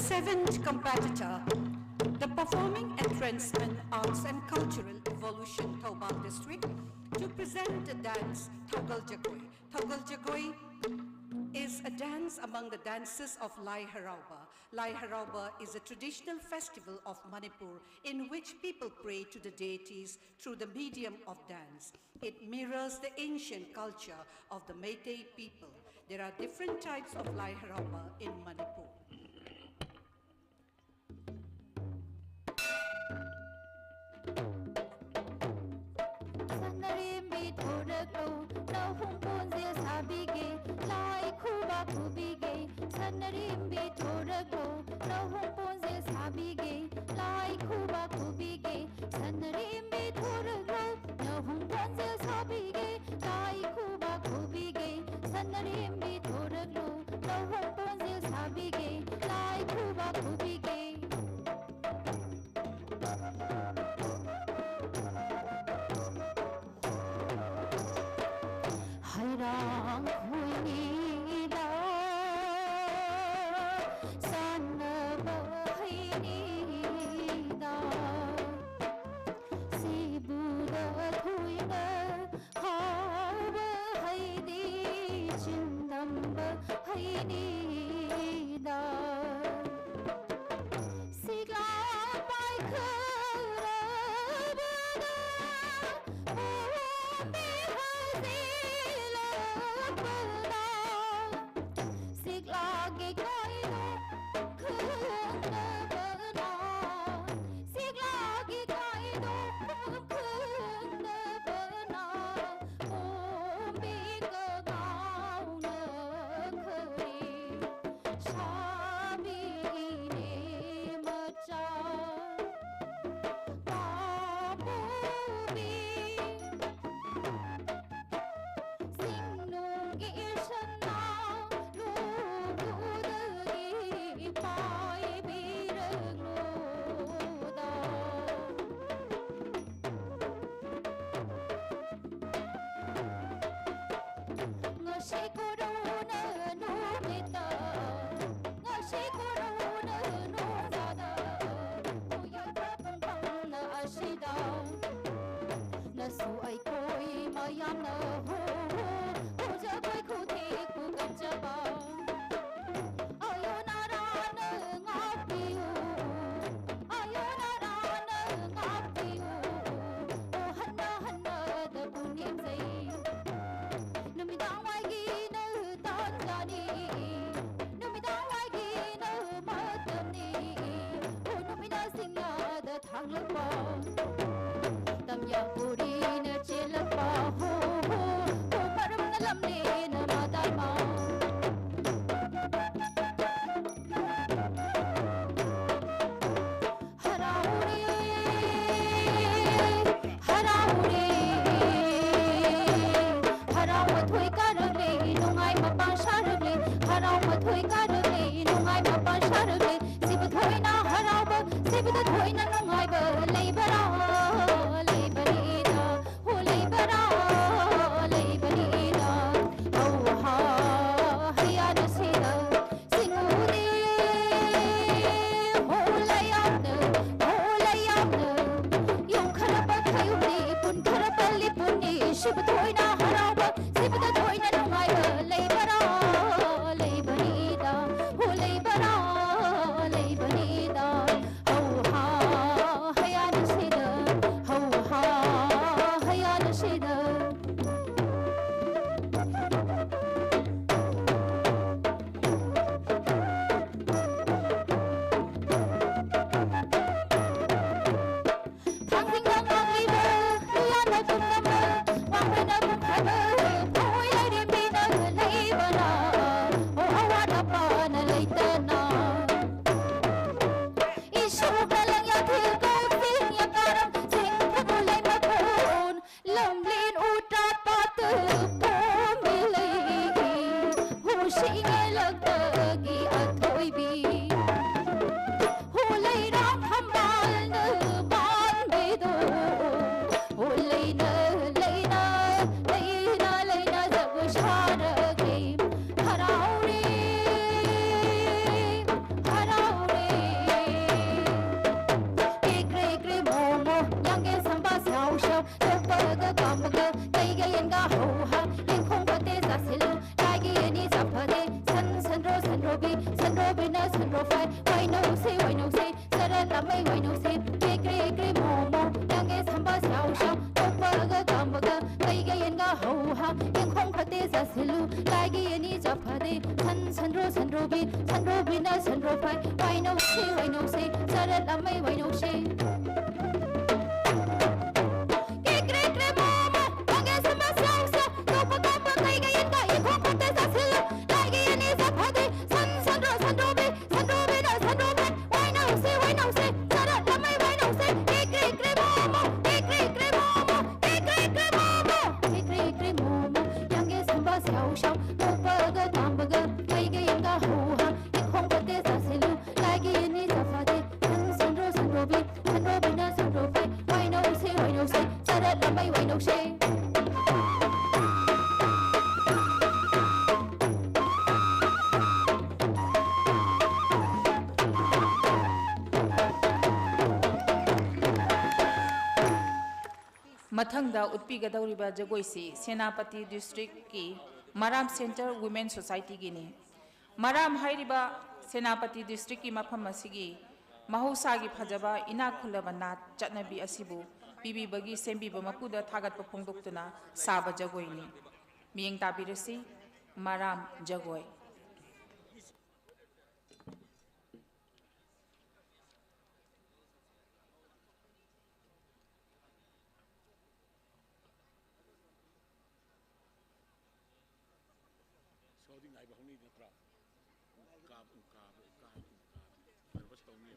Seventh competitor, the Performing Entrancement Arts and Cultural Evolution, Thoubal District, to present the dance Thougal Jagoi. Thougal Jagoi is a dance among the dances of Lai Harauba. Lai Harauba is a traditional festival of Manipur in which people pray to the deities through the medium of dance. It mirrors the ancient culture of the Meitei people. There are different types of Lai Harauba in Manipur. ꯁꯟꯅꯔꯦꯝꯕꯤ ꯊꯣꯔꯛꯂꯣ, ꯂꯧꯍꯣꯡ ꯄꯣꯟꯖꯦꯜ ꯁꯥꯕꯤꯒꯦ, ꯂꯥꯏ ꯈꯨꯕꯥꯛ ꯈꯨꯕꯤꯒꯦ꯫ ꯁꯟꯅꯔꯦꯝꯕꯤ ꯊꯣꯔꯛꯂꯣ, ꯂꯧꯍꯣꯡ ꯄꯣꯟꯖꯦꯜ ꯁꯥꯕꯤꯒꯦ, ꯂꯥꯏ ꯈꯨꯕꯥꯛ ꯈꯨꯕꯤꯒꯦ꯫ ꯁꯟꯅꯔꯦꯝꯕꯤ ꯊꯣꯔꯛꯂꯣ, ꯂꯧꯍꯣꯡ ꯄꯣꯟꯖꯦꯜ ꯁꯥꯕꯤꯒꯦ, ꯂꯥꯏ ꯈꯨꯕꯥꯛ ꯈꯨꯕꯤꯒꯦ꯫ ꯁꯟꯅꯔꯦꯝꯕꯤ ꯊꯣꯔꯛꯂꯣ, ꯂꯧꯍꯣꯡ ꯄꯣꯟꯖꯦꯜ ꯁꯥꯕꯤꯒꯦ, ꯂꯥꯏ ꯈꯨꯕꯥꯛ ꯈꯨꯕꯤꯒꯦ꯫ ꯍꯩꯔꯥꯡ ꯈꯣꯏꯅꯤꯗ ꯆꯥꯟꯅꯕ ꯍꯩꯅꯤꯗ, ꯁꯤꯕꯨꯗ ꯈꯣꯏꯅ ꯍꯥꯎꯕ ꯍꯩꯗꯤ ꯆꯤꯟꯗꯝꯕ ꯍꯩꯅꯤꯗ꯫ ꯁꯤꯛꯂꯥ ꯄꯥꯏꯈꯔꯕꯗ ꯄꯣꯝꯕꯤ ꯍꯧꯖꯤꯜꯂꯛꯄꯗ, ꯁꯤꯛꯂꯥꯒꯤ ꯀꯥꯏꯗꯣ ꯈꯪꯗꯕꯅ, ꯁꯤꯛꯂꯥꯒꯤ ꯀꯥꯏꯗꯣ ꯈꯪꯗꯕꯅ, ꯄꯣꯝꯕꯤ ꯀꯉꯥꯎꯅꯈ꯭ꯔꯦ ꯁꯥꯕꯤꯅꯦ ꯃꯆꯥ꯫ ꯌꯥꯝꯅ ꯍꯣ ꯍꯣ ꯍꯣꯖꯕꯣꯏ ꯈꯨꯊꯦꯛꯄꯨ ꯀꯞꯆꯕ꯫ ꯑꯌꯣ ꯅꯥꯔꯥꯅ ꯉꯥꯛꯄꯤꯌꯨ, ꯑꯌꯣ ꯅꯥꯔꯥꯅ ꯉꯥꯛꯄꯤꯌꯨ꯫ ꯑꯣ ꯍꯟꯅ ꯍꯟꯅꯗ ꯄꯨꯅꯦꯝꯖꯩ꯫ ꯅꯨꯃꯤꯗꯥꯡ ꯋꯥꯏꯒꯤꯅ ꯇꯥꯟꯖꯥꯅꯤ, ꯅꯨꯃꯤꯗꯥꯡ ꯋꯥꯏꯒꯤꯅ ꯃꯇꯝꯅꯤ꯫ ꯑꯣ ꯅꯨꯃꯤꯠꯅ ꯁꯤꯡꯅꯗ ꯊꯥꯡꯂꯛꯄ꯫ ꯇꯝꯌꯥꯄꯨꯔꯤꯅ ꯆꯦꯜꯂꯛꯄ ꯍꯣ ꯍꯣ ꯍꯣ ꯃꯔꯝꯅ ꯂꯝꯂꯦꯅ ꯃꯇꯥꯏꯃ꯫ ꯍꯔꯥꯎꯔꯦ, ꯍꯔꯥꯎꯔꯦ, ꯍꯔꯥꯎ ꯃꯊꯣꯏ ꯀꯥꯔꯛꯂꯦ, ꯅꯨꯡꯉꯥꯏ ꯃꯄꯥ ꯁꯥꯔꯛꯂꯦ, ꯍꯔꯥꯎ ꯃꯊꯣꯏ ꯀꯥꯔꯛꯂꯦ, ꯅꯨꯡꯉꯥꯏ ꯃꯄꯥ ꯁꯥꯔꯛꯂꯦ꯫ ꯁꯤꯕ ꯊꯣꯏꯅ ꯍꯔꯥꯎꯕ, ꯁꯤꯕꯗ ꯊꯣꯏꯅ ꯅꯨꯡꯉꯥꯏꯕ ꯂꯩꯕꯔꯥ? ꯂꯩꯕꯅꯤꯗ, ꯍꯣ ꯂꯩꯕꯔꯥ? ꯂꯩꯕꯅꯤꯗ꯫ ꯍꯧ ꯍꯥ ꯍꯌꯥꯅ ꯁꯤꯗ ꯁꯤꯡꯎꯗꯤ꯫ ꯍꯣ ꯂꯩꯌꯥꯝꯅ, ꯍꯣ ꯂꯩꯌꯥꯝꯅ꯫ ꯌꯨꯝ ꯈꯔ ꯄꯟ ꯈꯌꯨꯝꯗꯤ, ꯄꯨꯟ ꯈꯔ ꯄꯜꯂꯤ ꯄꯨꯟꯅꯤ꯫ ꯁꯤꯕ ꯊꯣꯏꯅ ꯍꯔꯥꯎꯕ, ꯁꯤꯕꯗ ꯊꯣꯏꯅ ꯅꯨꯡꯉꯥꯏꯕ ꯂꯩꯕꯔꯥ? ꯂꯩꯕꯅꯤꯗ, ꯍꯣ ꯂꯩꯕꯔꯥ? ꯂꯩꯕꯅꯤꯗ꯫ ꯍꯧ ꯍꯥ ꯍꯌꯥꯅ ꯁꯤꯗ, ꯍꯧ ꯍꯥ ꯍꯌꯥꯅ ꯁꯤꯗ꯫ ꯊꯥꯡꯖꯤꯡꯅ ꯉꯥꯡꯂꯤꯕ, ꯂꯨꯌꯥꯟꯅ ꯄꯨꯝꯅꯃꯛ, ꯋꯥꯡꯈꯩꯅ ꯆꯥꯁꯤꯜꯂꯨ ꯂꯥꯏꯒꯤ ꯑꯅꯤ ꯆꯥꯐꯗꯦ꯫ ꯁꯟ ꯁꯟꯗ꯭ꯔꯣ ꯁꯟꯗ꯭ꯔꯣꯕꯤ, ꯁꯟꯗ꯭ꯔꯣꯕꯤꯅ ꯁꯟꯗ꯭ꯔꯣ ꯐꯥꯏ꯫ ꯋꯥꯏꯅꯧꯁꯦ ꯋꯥꯏꯅꯧꯁꯦ, ꯆꯔꯠ ꯂꯥꯃꯩ ꯋꯥꯏꯅꯧꯁꯦ꯫ ꯀꯦ ꯀ꯭ꯔꯦ ꯀ꯭ꯔꯦ ꯃꯣꯃꯣ, ꯅꯪꯒꯤ ꯁꯃꯥꯖ ꯌꯥꯎꯁꯦ꯫ ꯅꯣꯛꯄ ꯀꯥꯞꯄ ꯀꯩꯒ ꯌꯦꯟꯒ ꯏꯈꯣ ꯈꯣꯠꯇ ꯆꯥꯁꯤꯜꯂꯨ꯫ ꯂꯥꯏꯒꯤ ꯑꯅꯤ ꯆꯥꯐꯗꯦ꯫ ꯁꯟ ꯁꯟꯗ꯭ꯔꯣ ꯁꯟꯗ꯭ꯔꯣꯕꯤ, ꯁꯟꯗ꯭ꯔꯣꯕꯤꯅ ꯁꯟꯗ꯭ꯔꯣ ꯐꯥꯏ꯫ ꯋꯥꯏꯅꯧꯁꯦ ꯋꯥꯏꯅꯧꯁꯦ, ꯆꯔꯠ ꯂꯥꯃꯩ ꯋꯥꯏꯅꯧꯁꯦ꯫ ꯀꯦ ꯀ꯭ꯔꯦ ꯀ꯭ꯔꯦ ꯃꯣꯃꯣ, ꯀꯦ ꯀ꯭ꯔꯦ ꯀ꯭ꯔꯦ ꯃꯣꯃꯣ, ꯀꯦ ꯀ꯭ꯔꯦ ꯀ꯭ꯔꯦ ꯃꯣꯃꯣ꯫ ꯌꯥꯡꯒꯦ ꯁꯝꯕ ꯁ꯭ꯌꯥꯎ ꯁ꯭ꯌꯥꯎ, ꯅꯣꯛꯄꯒ ꯄꯥꯝꯕꯒ, ꯀꯩꯒ ꯌꯦꯡꯒ ꯍꯧ ꯍꯥ꯫ ꯏꯈꯣꯡ ꯐꯠꯇꯦ ꯆꯥꯁꯤꯜꯂꯨ, ꯂꯥꯏꯒꯤ ꯑꯅꯤ ꯆꯥꯐꯗꯦ꯫ ꯁꯟ ꯁꯟꯗ꯭ꯔꯣ ꯁꯟꯗ꯭ꯔꯣꯕꯤ, ꯁꯟꯗ꯭ꯔꯣꯕꯤꯅ ꯁꯟꯗ꯭ꯔꯣ ꯐꯥꯏ꯫ ꯋꯥꯏꯅꯧꯁꯦ ꯋꯥꯏꯅꯧꯁꯦ, ꯆꯔꯠ ꯂꯥꯃꯩ ꯋꯥꯏꯅꯧꯁꯦ꯫ ꯃꯊꯪꯗ ꯎꯠꯄꯤꯒꯗꯧꯔꯤꯕ ꯖꯒꯣꯏꯁꯤ ꯁꯦꯅꯥꯄꯇꯤ ꯗꯤꯁꯇ꯭ꯔꯤꯛꯀꯤ ꯃꯔꯥꯝ ꯁꯦꯟꯇꯔ ꯋꯨꯃꯦꯟ ꯁꯣꯁꯥꯏꯇꯤꯒꯤꯅꯤ꯫ ꯃꯔꯥꯝ ꯍꯥꯏꯔꯤꯕ ꯁꯦꯅꯥꯄꯇꯤ ꯗꯤꯁꯇ꯭ꯔꯤꯛꯀꯤ ꯃꯐꯝ ꯑꯁꯤꯒꯤ ꯃꯍꯧꯁꯥꯒꯤ ꯐꯖꯕ ꯏꯅꯥꯛ ꯈꯨꯜꯂꯕ ꯅꯥꯠ ꯆꯠꯅꯕꯤ ꯑꯁꯤꯕꯨ ꯄꯤꯕꯤꯕꯒꯤ ꯁꯦꯝꯕꯤꯕ ꯃꯄꯨꯗ ꯊꯥꯒꯠꯄ ꯐꯣꯡꯗꯣꯛꯇꯨꯅ ꯁꯥꯕ ꯖꯒꯣꯏꯅꯤ꯫ ꯃꯤꯠꯌꯦꯡ ꯇꯥꯕꯤꯔꯁꯤ, ꯃꯔꯥꯝ ꯖꯒꯣꯏ꯫ ꯁꯣꯗꯤ ꯉꯥꯏꯕ ꯍꯧꯅꯩ ꯅꯠꯇ꯭ꯔꯣ? ꯀꯥꯕ, ꯀꯥꯕ, ꯀꯥꯕ, ꯀꯥꯕ꯫ Nervous ꯇꯧꯅꯤ꯫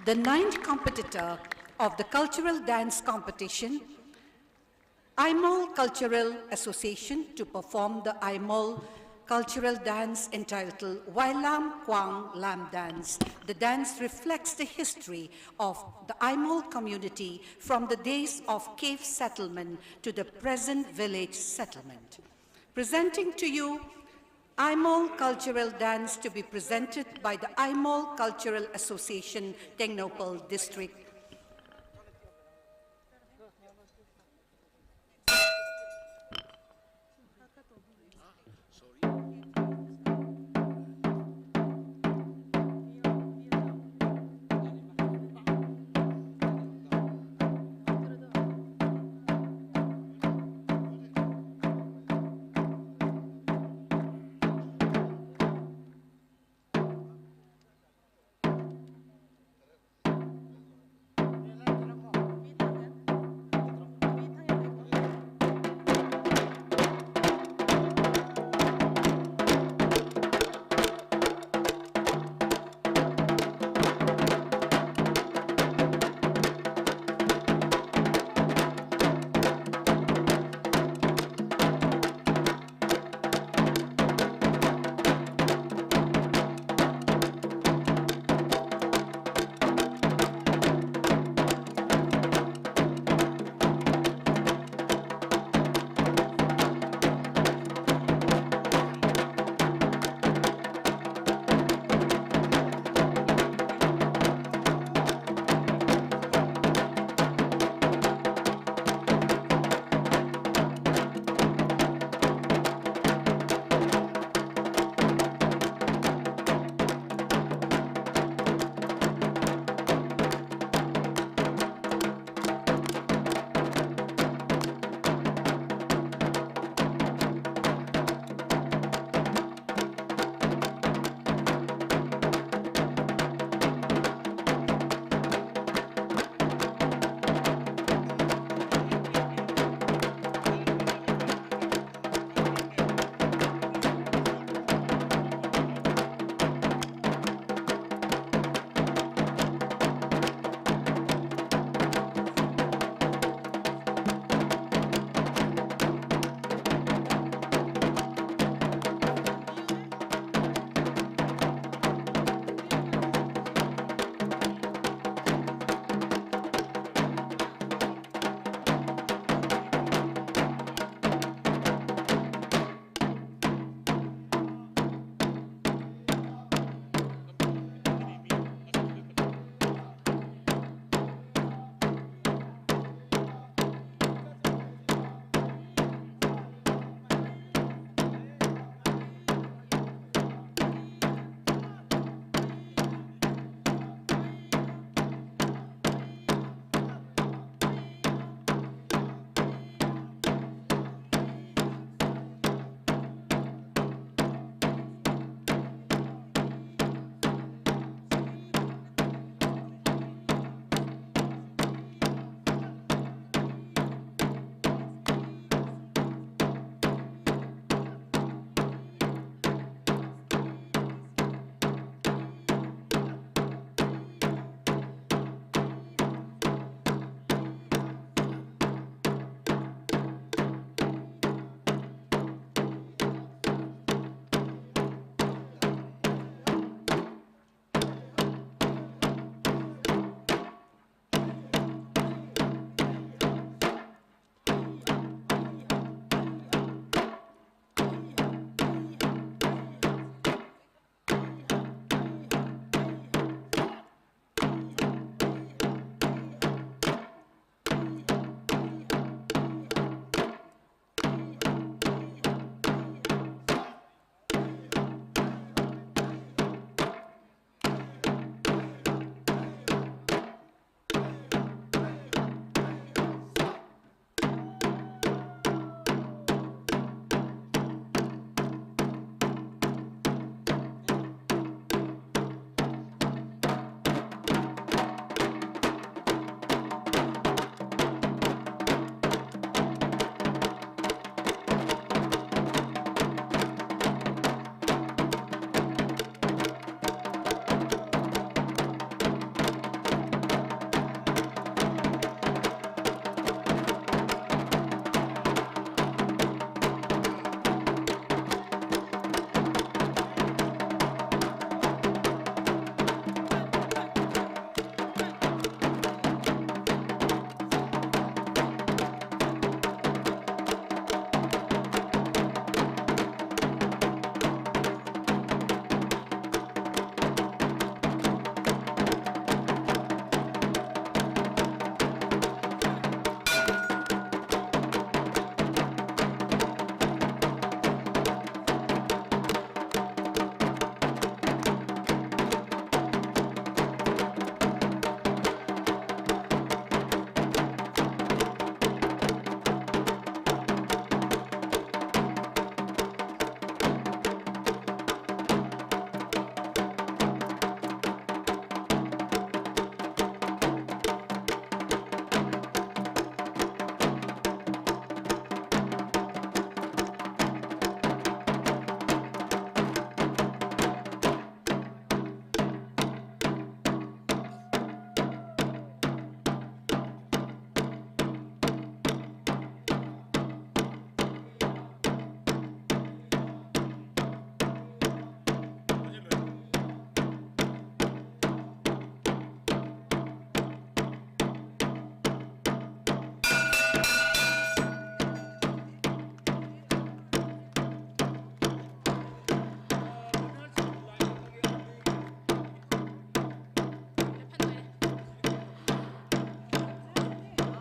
The ninth competitor of the cultural dance competition, Aimol Cultural Association, to perform the Aimol cultural dance entitled Wailam Kwang Lam Dance. The dance reflects the history of the Aimol community from the days of cave settlement to the present village settlement. Presenting to you Aimol cultural dance, to be presented by the Aimol Cultural Association, Tengnoupal District.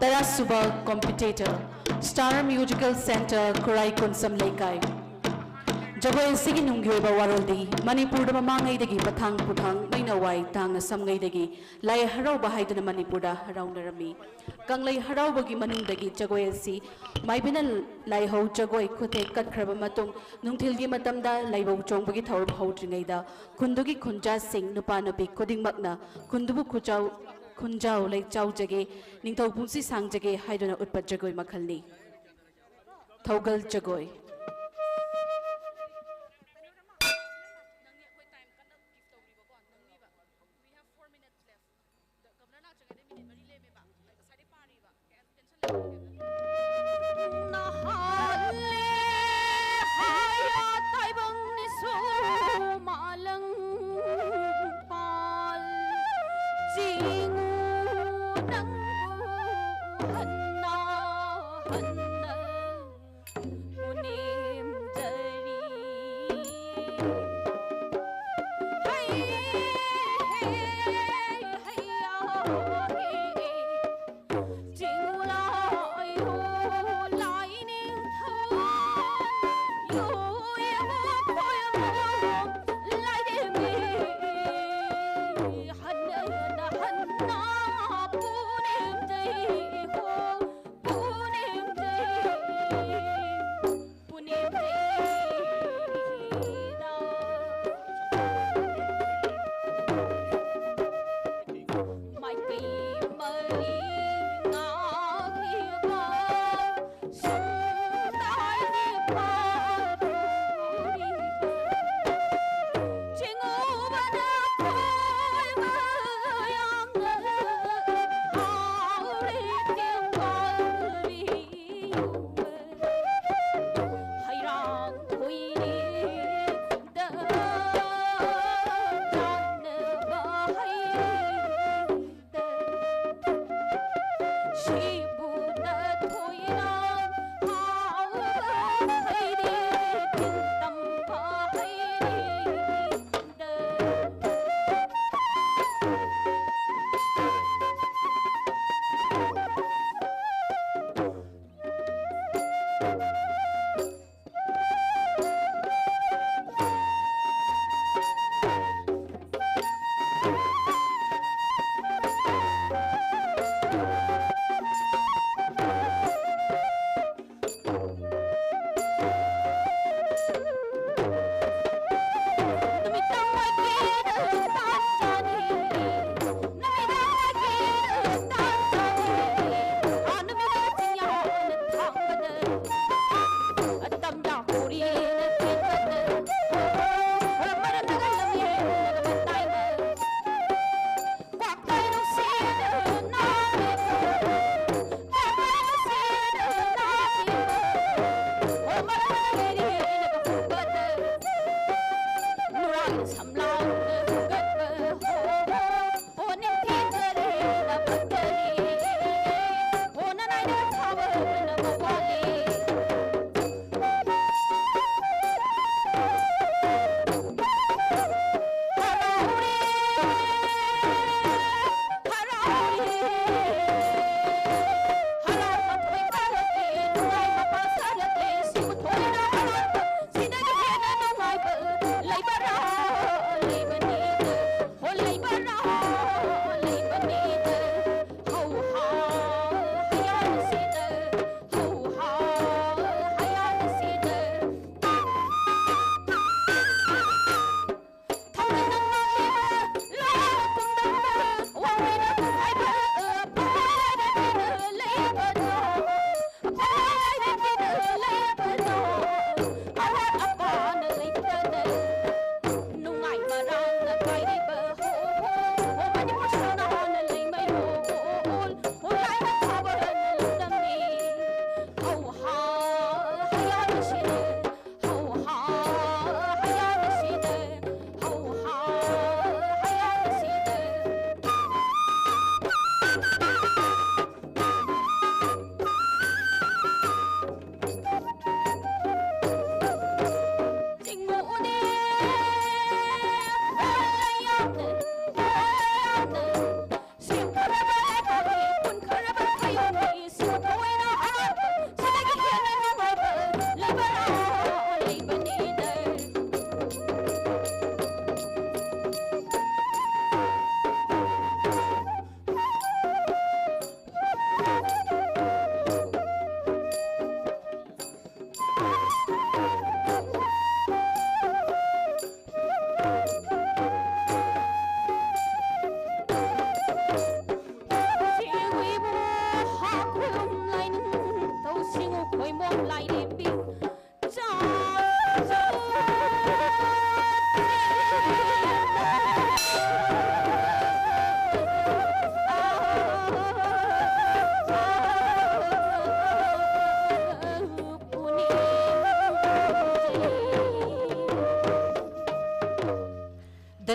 ꯇꯔꯥꯁꯨꯕ competitor, Star Musical Centre, ꯈꯨꯔꯥꯏ ꯀꯨꯟꯁꯝ ꯂꯩꯀꯥꯏ꯫ ꯖꯒꯣꯏ ꯑꯁꯤꯒꯤ ꯅꯨꯡꯒꯤ ꯑꯣꯏꯕ ꯋꯥꯔꯣꯜꯗꯤ ꯃꯅꯤꯄꯨꯔꯗ ꯃꯃꯥꯡꯉꯩꯗꯒꯤ ꯃꯊꯥꯡ ꯄꯨꯊꯥꯡ ꯃꯩꯅꯋꯥꯏ ꯇꯥꯡꯅ ꯁꯝꯉꯩꯗꯒꯤ ꯂꯥꯏ ꯍꯔꯥꯎꯕ ꯍꯥꯏꯗꯨꯅ ꯃꯅꯤꯄꯨꯔꯗ ꯍꯔꯥꯎꯅꯔꯝꯃꯤ꯫ ꯀꯪꯂꯩ ꯍꯔꯥꯎꯕꯒꯤ ꯃꯅꯨꯡꯗꯒꯤ ꯖꯒꯣꯏ ꯑꯁꯤ ꯃꯥꯏꯕꯤꯅ ꯂꯥꯏꯍꯧ ꯖꯒꯣꯏ ꯈꯨꯊꯦꯛ ꯀꯠꯈ꯭ꯔꯕ ꯃꯇꯨꯡ, ꯅꯨꯡꯊꯤꯜꯒꯤ ꯃꯇꯝꯗ ꯂꯥꯏꯕꯧ ꯆꯣꯡꯕꯒꯤ ꯊꯧꯔꯝ ꯍꯧꯗ꯭ꯔꯤꯉꯩꯗ ꯈꯨꯟꯗꯨꯒꯤ ꯈꯨꯟꯖꯥꯁꯤꯡ, ꯅꯨꯄꯥ ꯅꯨꯄꯤ ꯈꯨꯗꯤꯡꯃꯛꯅ ꯈꯨꯟꯗꯨꯕꯨ ꯈꯨꯖꯥꯎ, ꯈꯨꯟꯖꯥꯎ ꯂꯩꯆꯥꯎꯖꯒꯦ, ꯅꯤꯡꯊꯧ ꯄꯨꯟꯁꯤ ꯁꯥꯡꯖꯒꯦ ꯍꯥꯏꯗꯨꯅ ꯎꯠꯄ ꯖꯒꯣꯏ ꯃꯈꯜꯅꯤ꯫ ꯊꯧꯒꯜ ꯖꯒꯣꯏ꯫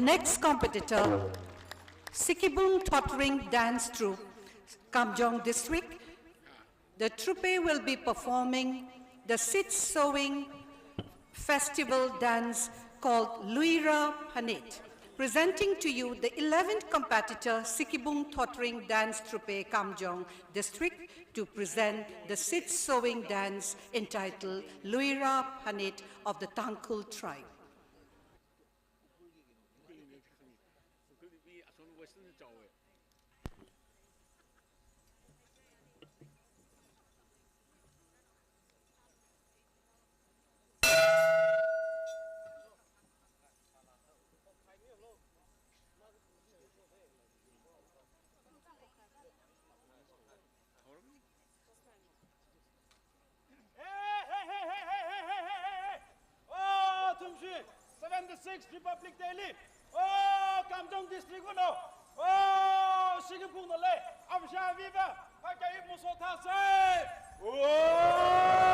Next competitor, Sikibung Thotring Dance Troupe, Kamjong District. The troupe will be performing the seed sowing festival dance called Luira Phanit. Presenting to you the eleventh competitor, Sikibung Thotring Dance Troupe, Kamjong District, to present the seed sowing dance entitled Luira Phanit of the Tangkhul tribe. Hey, hey, hey, hey, hey, hey, hey, hey, hey, hey. Oh, Thumsui, seventy-six Republic Day li. Oh, Kamjong District uno. Oh, Sikibung no le. Amsha viva. Pakai muso thase. Oh.